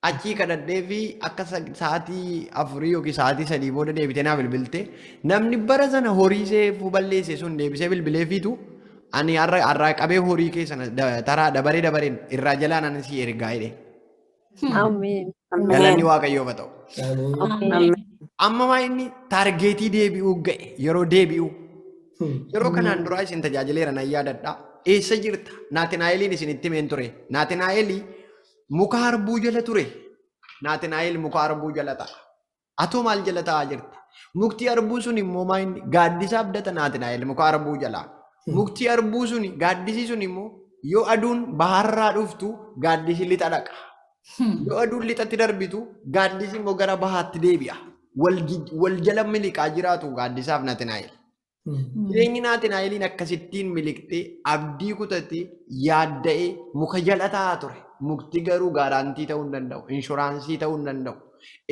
Achii kadhadhee fi akka sa'aatii 4 yookiin sa'aatii 3 booda deebitee naa bilbilte. Namni bara sana horii ishee balleesse sun deebisee bilbilee fiitu, "Ani har'a har'aa qabee horii kee sana taraa dabaree dabareen irraa jalaan ani si ergaa" jedhe. Ameen. Galanni Waaqayyoof haa ta'u. Ameen. Ameen. Amma maa inni target deebi'uu ga'e, yeroo deebi'uu. Yeroo kanaan duraa isin tajaajileera, nan yaadadha. Eessa jirta? Naatinaa'eliin isinitti himeen ture. Naatinaa'elii muka harbuu jala ture. Naatinaa'el muka harbuu jala ta'a. Atoo maal jala taa'aa jirta? Mukti harbuu sun immoo maa inni gaaddisa abdata Naatinaa'el muka harbuu jalaa. Mukti harbuu sun, gaaddisi sun immoo, yoo aduun baharraa dhuftu gaaddisi lixa dhaqa. Yoo aduun lixatti darbitu gaaddisi immoo gara bahaatti deebi'a. Wal jala miliqaa jiraatu gaaddisaaf Naatinaa'el. Jireenyi Naatinaa'eliin akkasittiin miliqxee, abdii kutatee, yaadda'ee muka jala taa'aa ture. Mukti garuu guarantee ta'uu hin danda'u. Insurance ta'uu hin danda'u.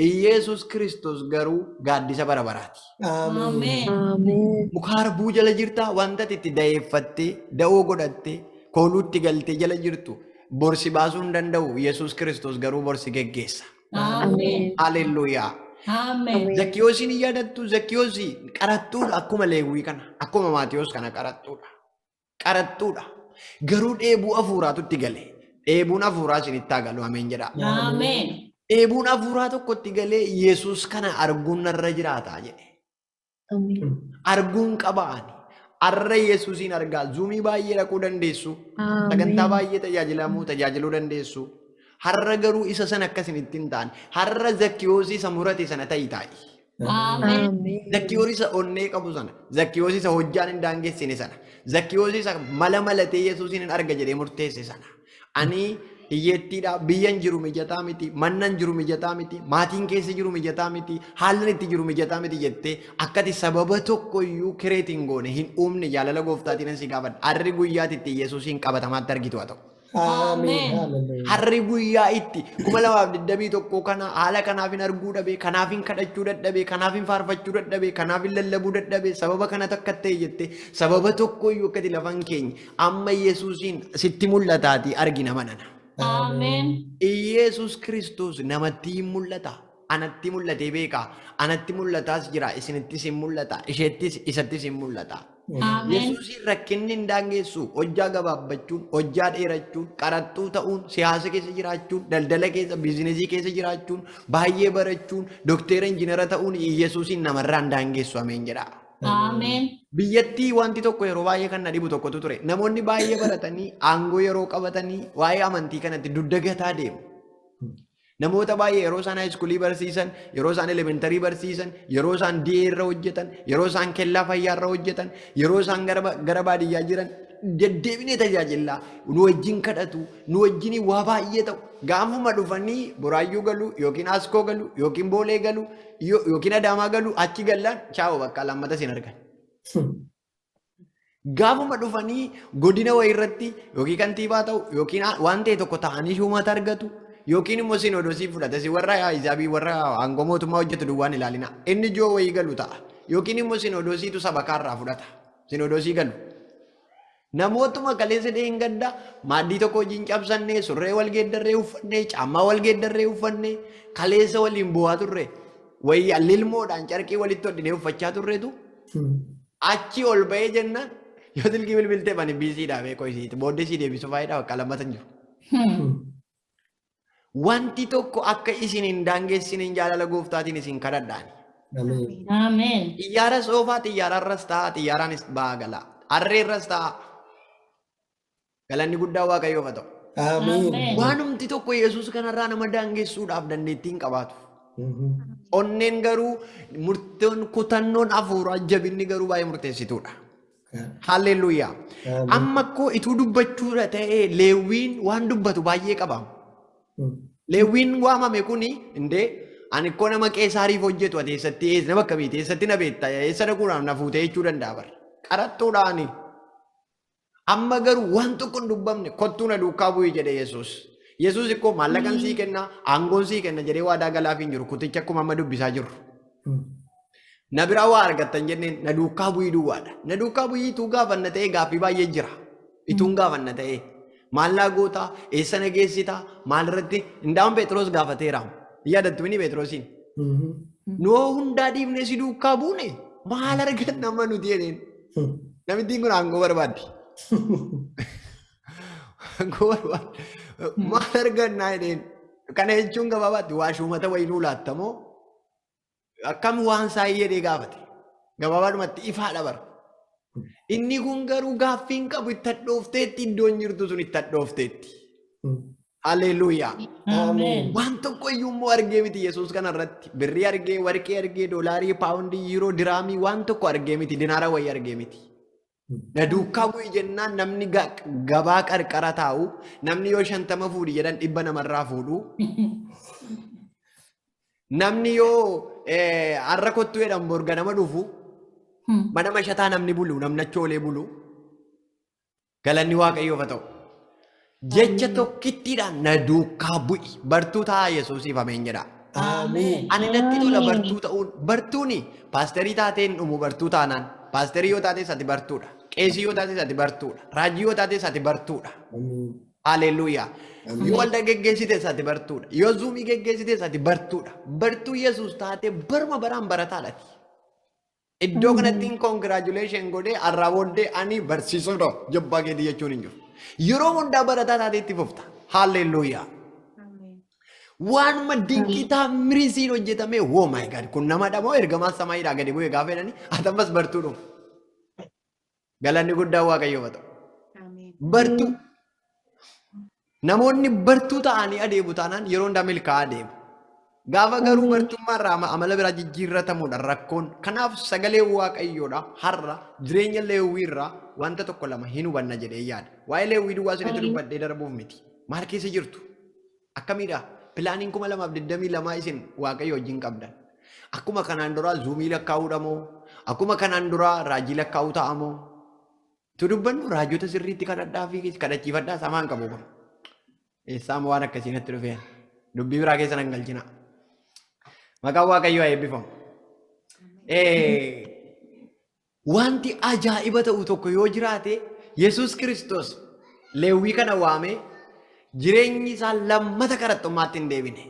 Iyeesus Kiristoos garuu gaaddisa bara baraati. Ameen. Ameen. Muka harbuu jala jirtaa, wanta ati itti da'eeffattee, da'oo godhattee, kooluutti galtee jala jirtu borsi baasuu hin danda'u. Yesuus Kiristoos garuu borsi geggeessa. Ameen. Haleluuyaa. Ameen. Zakkiyoosiin hin yaadattu? Zakkiyoosii qarattuudha, akkuma Leewwii kana, akkuma Maatiyos kana qarattuudha. Qarattuudha. Garuu dheebuu hafuuraatu itti gale. Dheebuun hafuuraa isinitti haa galu, ameen jedhaa. Ameen. Dheebuun hafuuraa tokkotti galee, "Yesuus kana arguun narra jiraataa" jedhe. Ameen. Arguun qaba ani. Har'a Yesuusiin argaa. Zoom baay'ee dhaquu dandeessu. Sagantaa baay'ee tajaajilamuu tajaajiluu dandeessu. Har'a garuu isa sana akka isinitti hin taane. Har'a Zakkiyoosii isa murate sana ta'i taa'i. Ameen. Ameen. Zakkiyoosii isa onnee qabu sana. Zakkiyoosii isa hojjaan hin daangessine sana. Zakkiyoosii isa mala malatee Yesuusiin hin arga jedhee murteesse sana. "Ani hiyyeettiidha, biyyan jiru mijataa miti, mannan jiru mijataa miti, maatiin keessa jiru mijataa miti, haalli itti jiru mijataa miti" jettee akkati sababa tokko iyyuu create hin goone, hin uumne, jaalala gooftaatiin si gaafadha. Har'i guyyaatti itti Yesuusiin qabatamaatti argitu haa ta'u. Ameen. Hallelujah. Har'i guyyaa itti 2021 kana haala kanaaf hin arguu dhabe, kanaaf hin kadhachuu dadhabe, kanaaf hin faarfachuu dadhabe, kanaaf hin lallabuu dadhabe, sababa kana takka ta'e jettee sababa tokko iyyuu akkati lafan keenya amma Yesuusiin sitti mul'ataatii argina manana. Ameen. Iyeesus Kiristoos namatti hin mul'ata. Anatti mul'atee beeka. Anatti mul'ataas jira. Isinittis hin mul'ata. Isheettis isattis hin mul'ata. Ameen. Yesuusiin rakkinni hin daangessu. Hojjaa gabaabbachuun, hojjaa dheerachuun, qaraxxuu ta'uun, siyaasa keessa jiraachuun, daldala keessa, business keessa jiraachuun, baay'ee barachuun, dokteera, injiinara ta'uun Yesuusiin namarraa hin daangessu. Ameen jedha. Ameen. Biyyattii wanti tokko yeroo baay'ee kan na dhibu tokkotu ture. Namoonni baay'ee baratanii aangoo yeroo qabatanii waa'ee amantii kanatti dugda gataa deemu. Namoota baay'ee yeroo isaan high school barsiisan, yeroo isaan elementary barsiisan, yeroo isaan DA irra hojjetan, yeroo isaan kellaa fayyaa irra hojjetan, yeroo isaan gara baadiyyaa jiran Deddeebinee tajaajillaa, nu wajjin kadhatu, nu wajjin waa baay'ee ta'u. Gaafuma dhufanii Boraayyuu galu yookiin Askoo galu yookiin Boolee galu yookiin Adaamaa galu, achi gallaan chaa'u, bakka lammata isin argan. Gaafuma dhufanii godina wayii irratti yookiin kantiibaa ta'u yookiin waan ta'e tokko ta'anii shuumata argatu yookiin immoo sinoodosii fudhate, si warra Ahizaabii warra aangoo mootummaa hojjetu duwwaan ilaalina. Inni ijoo wayii galu ta'a. Yookiin immoo sinoodosiitu sabakaarraa fudhata. Sinoodosii galu. Namootuma kaleessa dheengadda maaddii tokko wajjin cabsannee, surree wal geeddarree uffannee, caammaa wal geeddarree uffannee, kaleessa waliin bu'aa turre, wayii lilmoodhaan carqii walitti hodhinee uffachaa turretu achi ol ba'ee jennaan yoo silkii bilbiltee bani biisiidhaa beekoo isiiti booddee sii deebisu faayidaa bakka lammata hin jiru. Wanti tokko akka isin hin daangessine jaalala gooftaatiin isin kadhadhaani. Ameen. Ameen. Xiyyaara soofaa, xiyyaararras ta'a, xiyyaaraanis ba'aa galaa. Harreerras ta'a. Galanni guddaa Waaqayyoof haa ta'u. Ameen. Ameen. Waanumti tokko Yesuus kanarraa nama daangessuudhaaf dandeettii hin qabaatu. Onneen garuu, murtoon kutannoon hafuuraa jabinni garuu baay'ee murteessituudha. Haalleluuyaa. Ameen. Amma akkoo ituu dubbachuudha ta'ee Leewwiin waan dubbatu baay'ee qaba. Leewwiin waamame kuni indee ani ikkoo nama Qeesaariif hojjetu, ati eessatti nama akkamiiti, eessatti na beekta, eessa dhaquudhaaf na fuutee jechuu danda'a bara. Qaraxxuudhaani. Amma garuu waan tokko hin dubbamne, "Kottuu na duukaa bu'i" jedhe Yesuus. Yesuus ikkoo maallaqan sii kenna, aangoon sii kenna jedhee waadaa galaaf hin jiru, kuticha akkuma amma dubbisaa jirru. Na biraa waa argattan jenneen, na duukaa bu'ii duwwaadha. Na duukaa bu'ii ituu gaafanna ta'ee gaaffii baay'ee jira. Ituun gaafanna ta'ee. Maal naa gootaa? Eessa na geessitaa? Maal irratti? Indaa'uun Phexros gaafateera. Yaadattu mini Phexrosiin? "Noo hundaa dhiifnee si duukaa buune, maal arganna amma nuti?" jedheen. Namittiin kun aangoo barbaaddi. Aangoo barbaaddi. "Maal argannaa?" jedheen. Kana jechuun gabaabaatti waa shuumata wayii nuu laattamoo akkam waan isaa jedhee gaafate. Gabaabaadhumatti ifaadha bara. Inni kun garuu gaaffii hin qabu, itti hadhoofteetti, iddoon jirtu sun itti hadhoofteetti. Haleluuyaa. Ameen. Waan tokko iyyuu immoo argee miti Yesuus kanarratti. Birrii argee, warqee argee, doolaarii, paawundii, yuuroo, diraamii waan tokko argee miti, dinaara wayii argee miti. Na duukaa bu'i jennaan namni gabaa qarqara taa'u, namni yoo 50 fuudhi jedhan 100 namarraa fuudhu. Namni yoo har'a kottu jedhan borga nama dhufu, mana mashataa namni bulu, namni achi oolee bulu. Galanni Waaqayyoof haa ta'u. Jecha tokkittiidhaan "Na duukaa bu'i." Bartuu ta'a Yesuusiif, ameen jedha. Ameen. Ani natti tola bartuu ta'uun. Bartuuni paasterii taateen dhumu bartuu taanaan. Paasterii yoo taates ati bartuudha. Qeesii yoo taates ati bartuudha. Raajii yoo taates ati bartuudha. Ameen. Haleluuyaa. Yoo waldaa geggeessites ati bartuudha. Yoo zuumii geggeessites ati bartuudha. Bartuu Yesuus taatee baruma baraan barataadha. Iddoo kanatti congratulation godhee har'aa booddee ani barsiisuudha jabbaa keetii jechuun hin jiru. Yeroo hundaa barataa taatee itti fufta. Haleluuyaa. Waanuma dinqii taamirisiin hojjetame, oh my God, kun nama dhamoo ergamaa samaayiidhaa gadi bu'ee gaafa jedhanii, ati ammas bartuu dhufu. Galanni guddaa Waaqayyoof haa ta'u. Bartuu. Namoonni bartuu ta'anii adeemu taanaan yeroo hundaa milkaa'aa adeemu. Gaafa garuu bartummaa irraa amala biraa jijjiirratamuudha rakkoon. Kanaaf sagalee Waaqayyoodha har'a jireenya Leewwii irraa wanta tokko lama hin hubanna jedhee yaada. Waa'ee Leewwii duwwaa isinitti dubbadhee darbuuf miti. Maal keessa jirtu? Akkamiidha? Pilaaniin 2022 isin Waaqayyo wajjin qabdan. Akkuma kanaan duraa zuumii lakkaa'uudha moo? Akkuma kanaan duraa raajii lakkaa'uu ta'a moo? Tu dubbannu raajota sirriitti kadhadhaa fi kadhachiifadhaa samaan qabu kun. Eessaama waan akkasii natti dhufeen. Dubbii biraa keessa nan galchina. Maqaan Waaqayyoo haa eebbifamu. Wanti ajaa'iba ta'u tokko yoo jiraate, Yesuus Kiristoos Leewwii kana waamee jireenyi isaa lammata qaraxxummaatti hin deebine.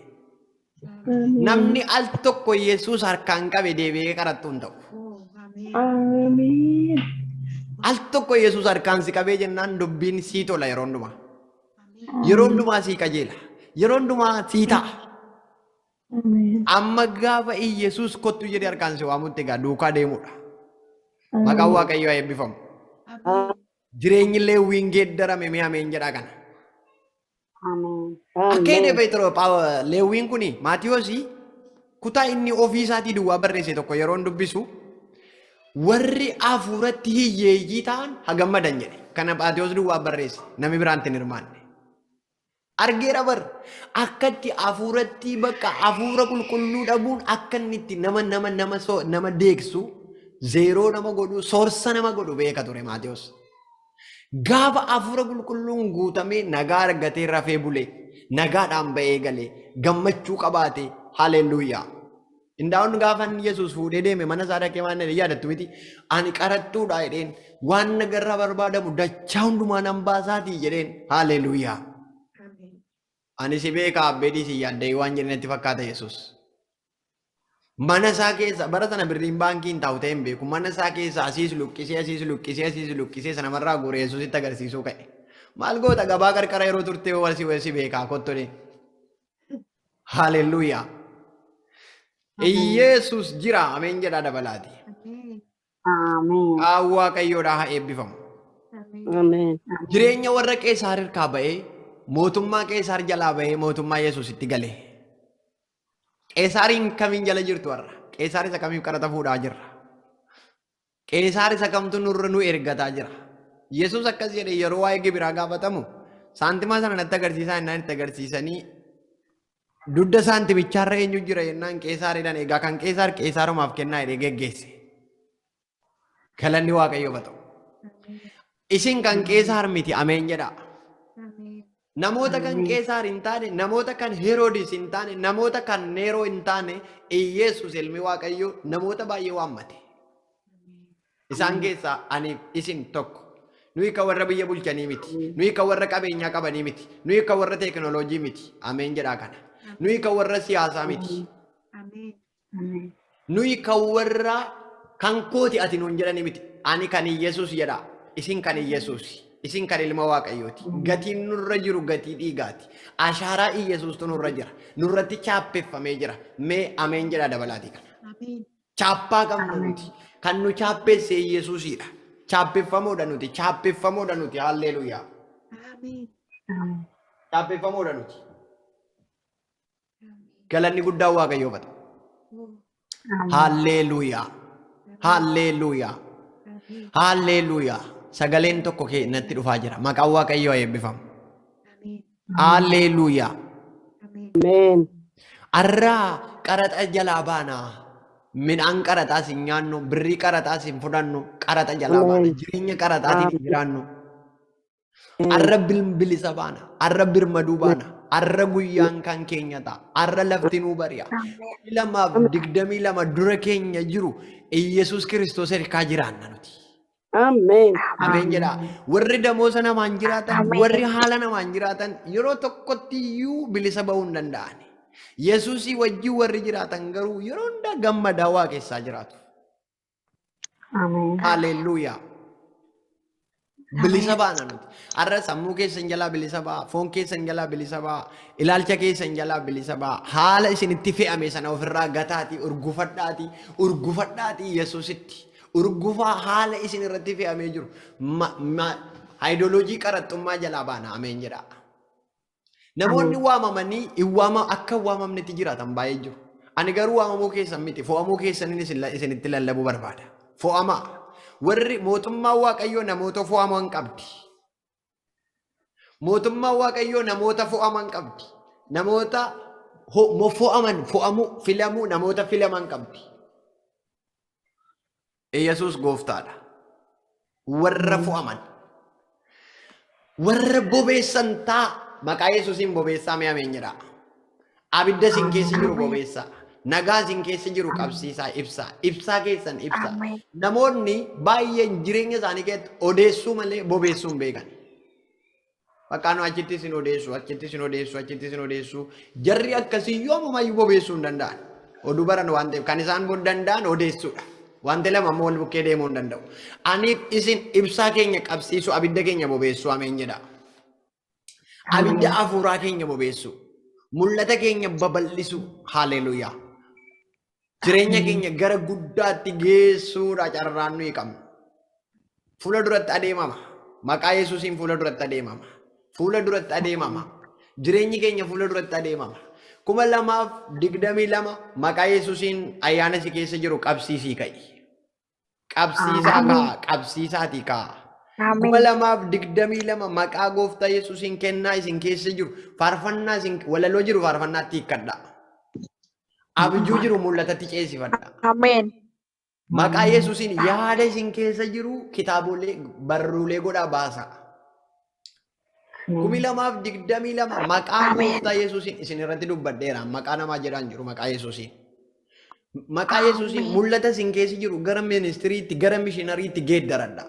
Namni al tokko Yesuus harkaan qabe deebi'ee qaraxxuu hin ta'u. Ameen. Al tokko Yesuus harkaan si qabee jennaan dubbiin sii tola yeroo hundumaa. Yeroo hundumaa sii qajeela. Yeroo hundumaa sii ta'a. Ameen. Amma gaafa Yesuus "Kottu" jedhee harkaan si waamutti egaa duukaa deemudha. Maqaan Waaqayyoo haa eebbifamu. Jireenyi Leewwiin geeddarame, mee ameen jedhaa kana. Ameen. Akka inni Phexro Leewwiin kuni Maatiyoosii kutaa inni ofii isaatii duwwaa barreesse tokko yeroo inni dubbisu, "Warri hafuuratti hiyyeeyyii ta'an haa gammadan" jedhe. Kana Phaatiyoos duwwaa barreesse, namni biraan hin hirmaanne. Argeera bar akkatti hafuuratti bakka hafuura qulqulluu dhabuun akka inni itti nama nama nama so nama deegsu, zeeroo nama godhu, soorsa nama godhu beeka ture Maatiyos. Gaafa hafuura qulqulluun guutamee nagaa argatee rafee bulee, nagaadhaan ba'ee galee, gammachuu qabaate, haleluuyaa. Indaa'uun gaafa inni Yesuus fuudhee deeme mana isaa dhaqee waan jedhe yaadattu miti. Ani qarattuudha jedheen, waan nagarraa barbaadamu dachaa hundumaa nan baasaatii jedheen, haleluuyaa. Ani si beeka abbeedii si yaaddee waan jedhe natti fakkaata Yesuus. Mana isaa keessa bara sana birriin baankii hin taa'u ta'e hin beeku. Mana isaa keessa asiis luqqisee, asiis luqqisee, asiis luqqisee sanamarraa guuree Yesuusitti agarsiisuu ka'e. Maal goota, gabaa qarqara yeroo turte wal si beekaa kottolee. Haleluuyaa. Iyeesus jira, ameen jedhaa dabalaati. Ameen. Qaawwa Waaqayyoodhaa haa eebbifamu. Ameen. Jireenya warra Qeesaar hirkaa ba'ee, mootummaa Qeesaar jalaa ba'ee, mootummaa Yesuusitti gale. Qeesaariin kamiin jala jirtu warra? Qeesaar isa kamiif qaraxa fuudhaa jirra? Qeesaar isa kamtu nurra nu ergataa jira? Yesuus akkas jedhe, yeroo waa'ee gibiraa gaafatamu, saantimaa sana natti agarsiisaa jennaan itti agarsiisanii, dugda saantimichaarra eenyu jira jennaan Qeesaaridhaan, egaa kan Qeesaar Qeesaarumaaf kennaa jedhee geggeesse. Galanni Waaqayyoof haa ta'u. Isin kan Qeesaar miti, ameen jedhaa. Namoota kan Qeesaar hin taane, namoota kan Heroodis hin taane, namoota kan Neeroo hin taane, Iyeesus ilmi Waaqayyoo namoota baay'ee waammate. Isaan keessaa aniif isin tokko. Nuyi kan warra biyya bulchanii miti. Nuyi kan warra qabeenyaa qabanii miti. Nuyi kan warra teekinooloojii miti. Ameen jedhaa kana. Nuyi kan warra siyaasaa miti. Ameen. Nuyi kan warra kan kooti ati nuun jedhanii miti. Ani kan Iyesuus jedha. Isin kan Iyesuus. Isin kan ilma Waaqayyooti. Gatiin nurra jiru gatii dhiigaati. Ashaaraa Iyesuustu nurra jira. Nurratti chaappeffamee jira. Mee ameen jedhaa dabalaatii kana. Chaappaa qabna nuti. Kan nu chaappesse Iyesuusidha. Chaappeffamoodha nuti. Chaappeffamoodha nuti. Halleluuyaa. Ameen. Chaappeffamoodha nuti. Galanni guddaan Waaqayyoof haa ta'u. Halleluuyaa. Halleluuyaa. Halleluuyaa. Sagaleen tokko kee natti dhufaa jira. Maqaan Waaqayyoo haa eebbifamu. Halleluuyaa. Ameen. Arraa qaraxa jalaa baanaa. Midhaan qaraxaas hin nyaannu, birrii qaraxaas hin fudhannu, qaraxa jalaa baana. Jireenya qaraxaatiin hin jiraannu. Arra bilisa baana, arra birmaduu baana, arra guyyaan kan keenya ta'a, arra lafti nuu bari'a. 2022 dura keenya jiru Iyesuus Kiristoos hirkaa jiraanna nuti. Ameen. Ameen jedhaa. Warri damoosa namaan jiraatan, warri haala namaan jiraatan yeroo tokkotti iyyuu bilisa ba'uu hin danda'an. Yesuusii wajjin warri jiraatan garuu yeroo hundaa gammadaa waaqessaa jiraatu. Ameen. Haleluuyaa. Bilisa baana nuti. Har'a sammuu keessan jalaa bilisa ba'a, foon keessan jalaa bilisa ba'a, ilaalcha keessan jalaa bilisa ba'a. Haala isinitti fe'ame sana ofirraa gataatii, urgufadhaatii, urgufadhaatii Yesuusitti. Urgufaa haala isin irratti fe'amee jiru. Haayidooloojii qaraxxummaa jalaa baana, ameen jedhaa. Namoonni waamamanii hin waama akka hin waamamnetti jiraatan baay'ee jiru. Ani garuu waamamuu keessan miti, fo'amuu keessaniin isinitti lallabuu barbaada. Fo'amaa. Warri mootummaa Waaqayyoo namoota fo'aman qabdi. Mootummaa Waaqayyoo namoota fo'aman qabdi. Namoota fo'aman, fo'amuu, filamuu, namoota filaman qabdi. Yesuus gooftaadha. Warra fo'aman. Warra bobeessan taa, maqaa Yesuusiin bobeessaa mee ameen jedhaa. Abidda isin keessa jiru bobeessaa. Nagaa isin keessa jiru qabsiisaa, ibsaa. Ibsaa keessan ibsaa. Namoonni baay'een jireenya isaanii keessatti odeessuu malee bobeessuu hin beekan. Bakka nu achitti isin odeessu, achitti isin odeessu, achitti isin odeessu. Jarri akkasii yoomumayyuu bobeessuu hin danda'an. Oduu baran waan ta'eef kan isaan danda'an odeessuudha. Wanti lama immoo wal bukkee deemuu hin danda'u. Ani isin ibsaa keenya qabsiisu, abidda keenya bobeessuu, ameen jedha. Abidda hafuuraa keenya bobeessu. Mul'ata keenya babal'isu. Haleluuyaa. Jireenya keenya gara guddaatti geessuudha carraan nuyi qabnu. Fuula duratti adeemama. Maqaa Yesuusiin fuula duratti adeemama. Fuula duratti adeemama. Jireenyi keenya fuula duratti adeemama. 2022 maqaa Yesuusiin ayyaana si keessa jiru qabsiisii ka'i. Qabsiisaa ka'a. Qabsiisaatii ka'a. 2022 maqaa gooftaa Yesuusiin kennaa isin keessa jiru faarfannaa isin walaloo jiru faarfannaatti hiikkadha. Abjuu jiru mul'atatti ceesifadha. Ameen. Maqaa Yesuusiin yaada isin keessa jiru kitaabolee barruulee godhaa baasa. 2022 maqaa gooftaa Yesuusiin isin irratti dubbadheera. Maqaa namaa jedhaan jiru maqaa Yesuusiin. Maqaa Yesuusiin mul'ata isin keessa jiru gara ministiriitti gara mishinariitti geeddaradha.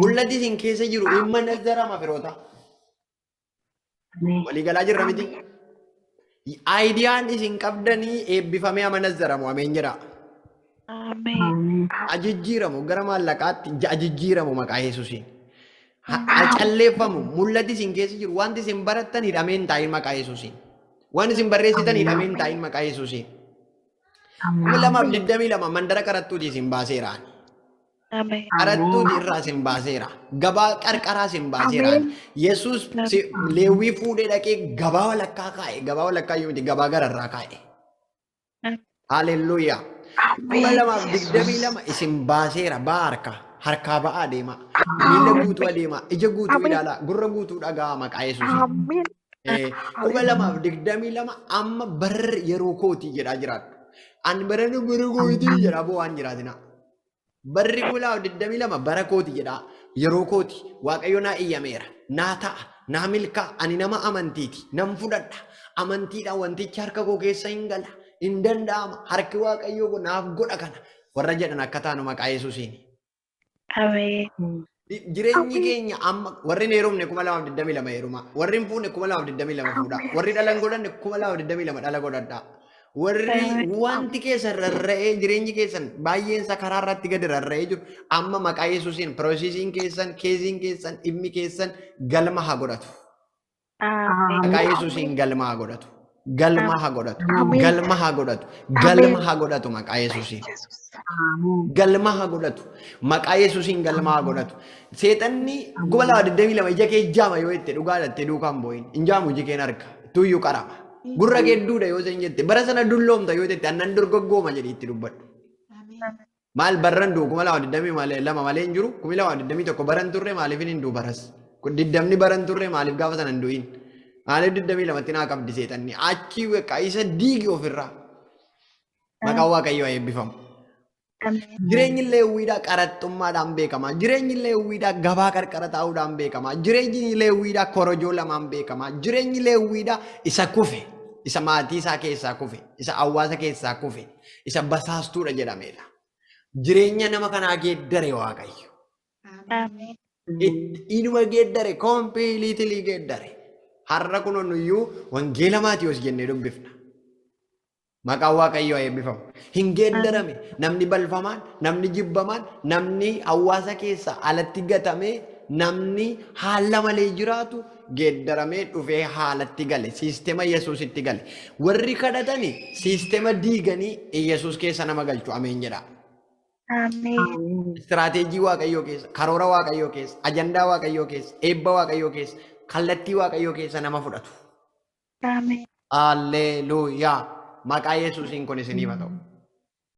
Mul'ati isin keessa jiru dhimma nazzarama firoota. Waliigalaa jirra miti. Aayidiyaan isin qabdanii eebbifamee ama nazzaramu ameen jedha. Ameen. Ajijjiiramu gara maallaqaatti ajijjiiramu maqaa Yesuusiin. Acalleeffamu mul'ati isin keessa jiru wanti isin barattan hidhamee hin taa'in maqaa Yesuusiin. Waan isin barreessitan hidhamee hin taa'in maqaa Yesuusiin. 2022 mandara qarattuuti isin baaseera. Ameen. Qarattuuti irraa isin baaseera. Gabaa qarqaraa isin baaseera. Yesuus Leewwii fuudhee dhaqee gabaa walakkaa kaa'e. Gabaa walakkaa iyyuu miti gabaa gararraa kaa'e. Haleluuyaa. 2022 isin baaseera ba'aa harkaa. Harkaa ba'aa deema. Miila guutuu adeema. Ija guutuu ilaalaa. Gurra guutuu dhaga'a maqaa Yesuusiin. Ameen. 2022 amma barri yeroo kootii jedhaa jiraadhu. Ani bara bara kootii jedhaa boo waan jiraatina. Barri 2022 bara kooti jedhaa yeroo kooti Waaqayyo naa iyyameera. Naa ta'a. Naa milkaa. Ani nama amantiiti. Nan fudhadha. Amantiidhaan wantichi harka koo keessa hin gala. Hin danda'ama. Harki Waaqayyoo koo naaf godha kana. Warra jedhan akka taanu maqaa Yesuusiin. Ameen. Jireenyi keenya amma warri hin heerumne 2022 heeruma. Warri hin fuune 2022 fuudha. Warri dhala hin godhanne 2022 dhala godhadha. Warri wanti keessan rarra'ee jireenyi keessan baay'een isaa karaa irratti gadi rarra'ee jiru amma maqaa Yesuusiin piroosesiin keessan keeziin keessan dhimmi keessan galma haa godhatu. Ameen. Maqaa Yesuusiin galma haa godhatu. Galma haa godhatu. Ameen. Galma haa godhatu. Galma haa godhatu maqaa Yesuusiin. Galma haa godhatu. Maqaa Yesuusiin galma haa godhatu. Seexanni 2022 ija kee jaama yoo jette dhugaa dhattee duukaan boo'in. Hin jaamu iji keen arga. Tuyyuu qarama. Gurra kee duuda yoo isheen jette bara sana dulloomta yoo jette annan dorgoggooma jedhi itti dubbadhu. Maal barran du'u 2022 malee hin jiru 2021 baran turre maaliif hin du'u baras. 20 baran turre maaliif gaafa sana hin du'in. Maaliif 22tti naa qabdi seexanni achi isa diigi ofirraa. Maqaan Waaqayyoo haa eebbifamu. Jireenyi Leewwiidhaa qaraxxummaadhaan beekama. Jireenyi Leewwiidhaa gabaa qarqara taa'uudhaan beekama. Jireenyi Leewwiidhaa korojoo lamaan beekama. Jireenyi Leewwiidhaa isa kufe, isa maatii isaa keessaa kufe, isa hawaasa keessaa kufe, isa basaastuudha jedhamedha. Jireenya nama kanaa geeddare Waaqayyo. Ameen. Inuma geeddare, completely geeddare. Har'a kun nuyyuu wangeela Maatiyos jennee dubbifna. Maqaan Waaqayyoo haa eebbifamu. Hin geeddarame. Namni balfamaan, namni jibbamaan, namni hawaasa keessa alatti gatamee, namni haala malee jiraatu geeddaramee dhufee haalatti gale. Siistema Yesuusitti gale. Warri kadhatani siistema diiganii Yesuus keessa nama galchu. Ameen jedha. Ameen. Istiraateejii Waaqayyoo keessa, karoora Waaqayyoo keessa, ajandaa Waaqayyoo keessa, eebba Waaqayyoo keessa, kallattii Waaqayyoo keessa nama fudhatu. Ameen. Alleluuyaa. Maqaa Yesuusiin kun isiniif haa ta'u.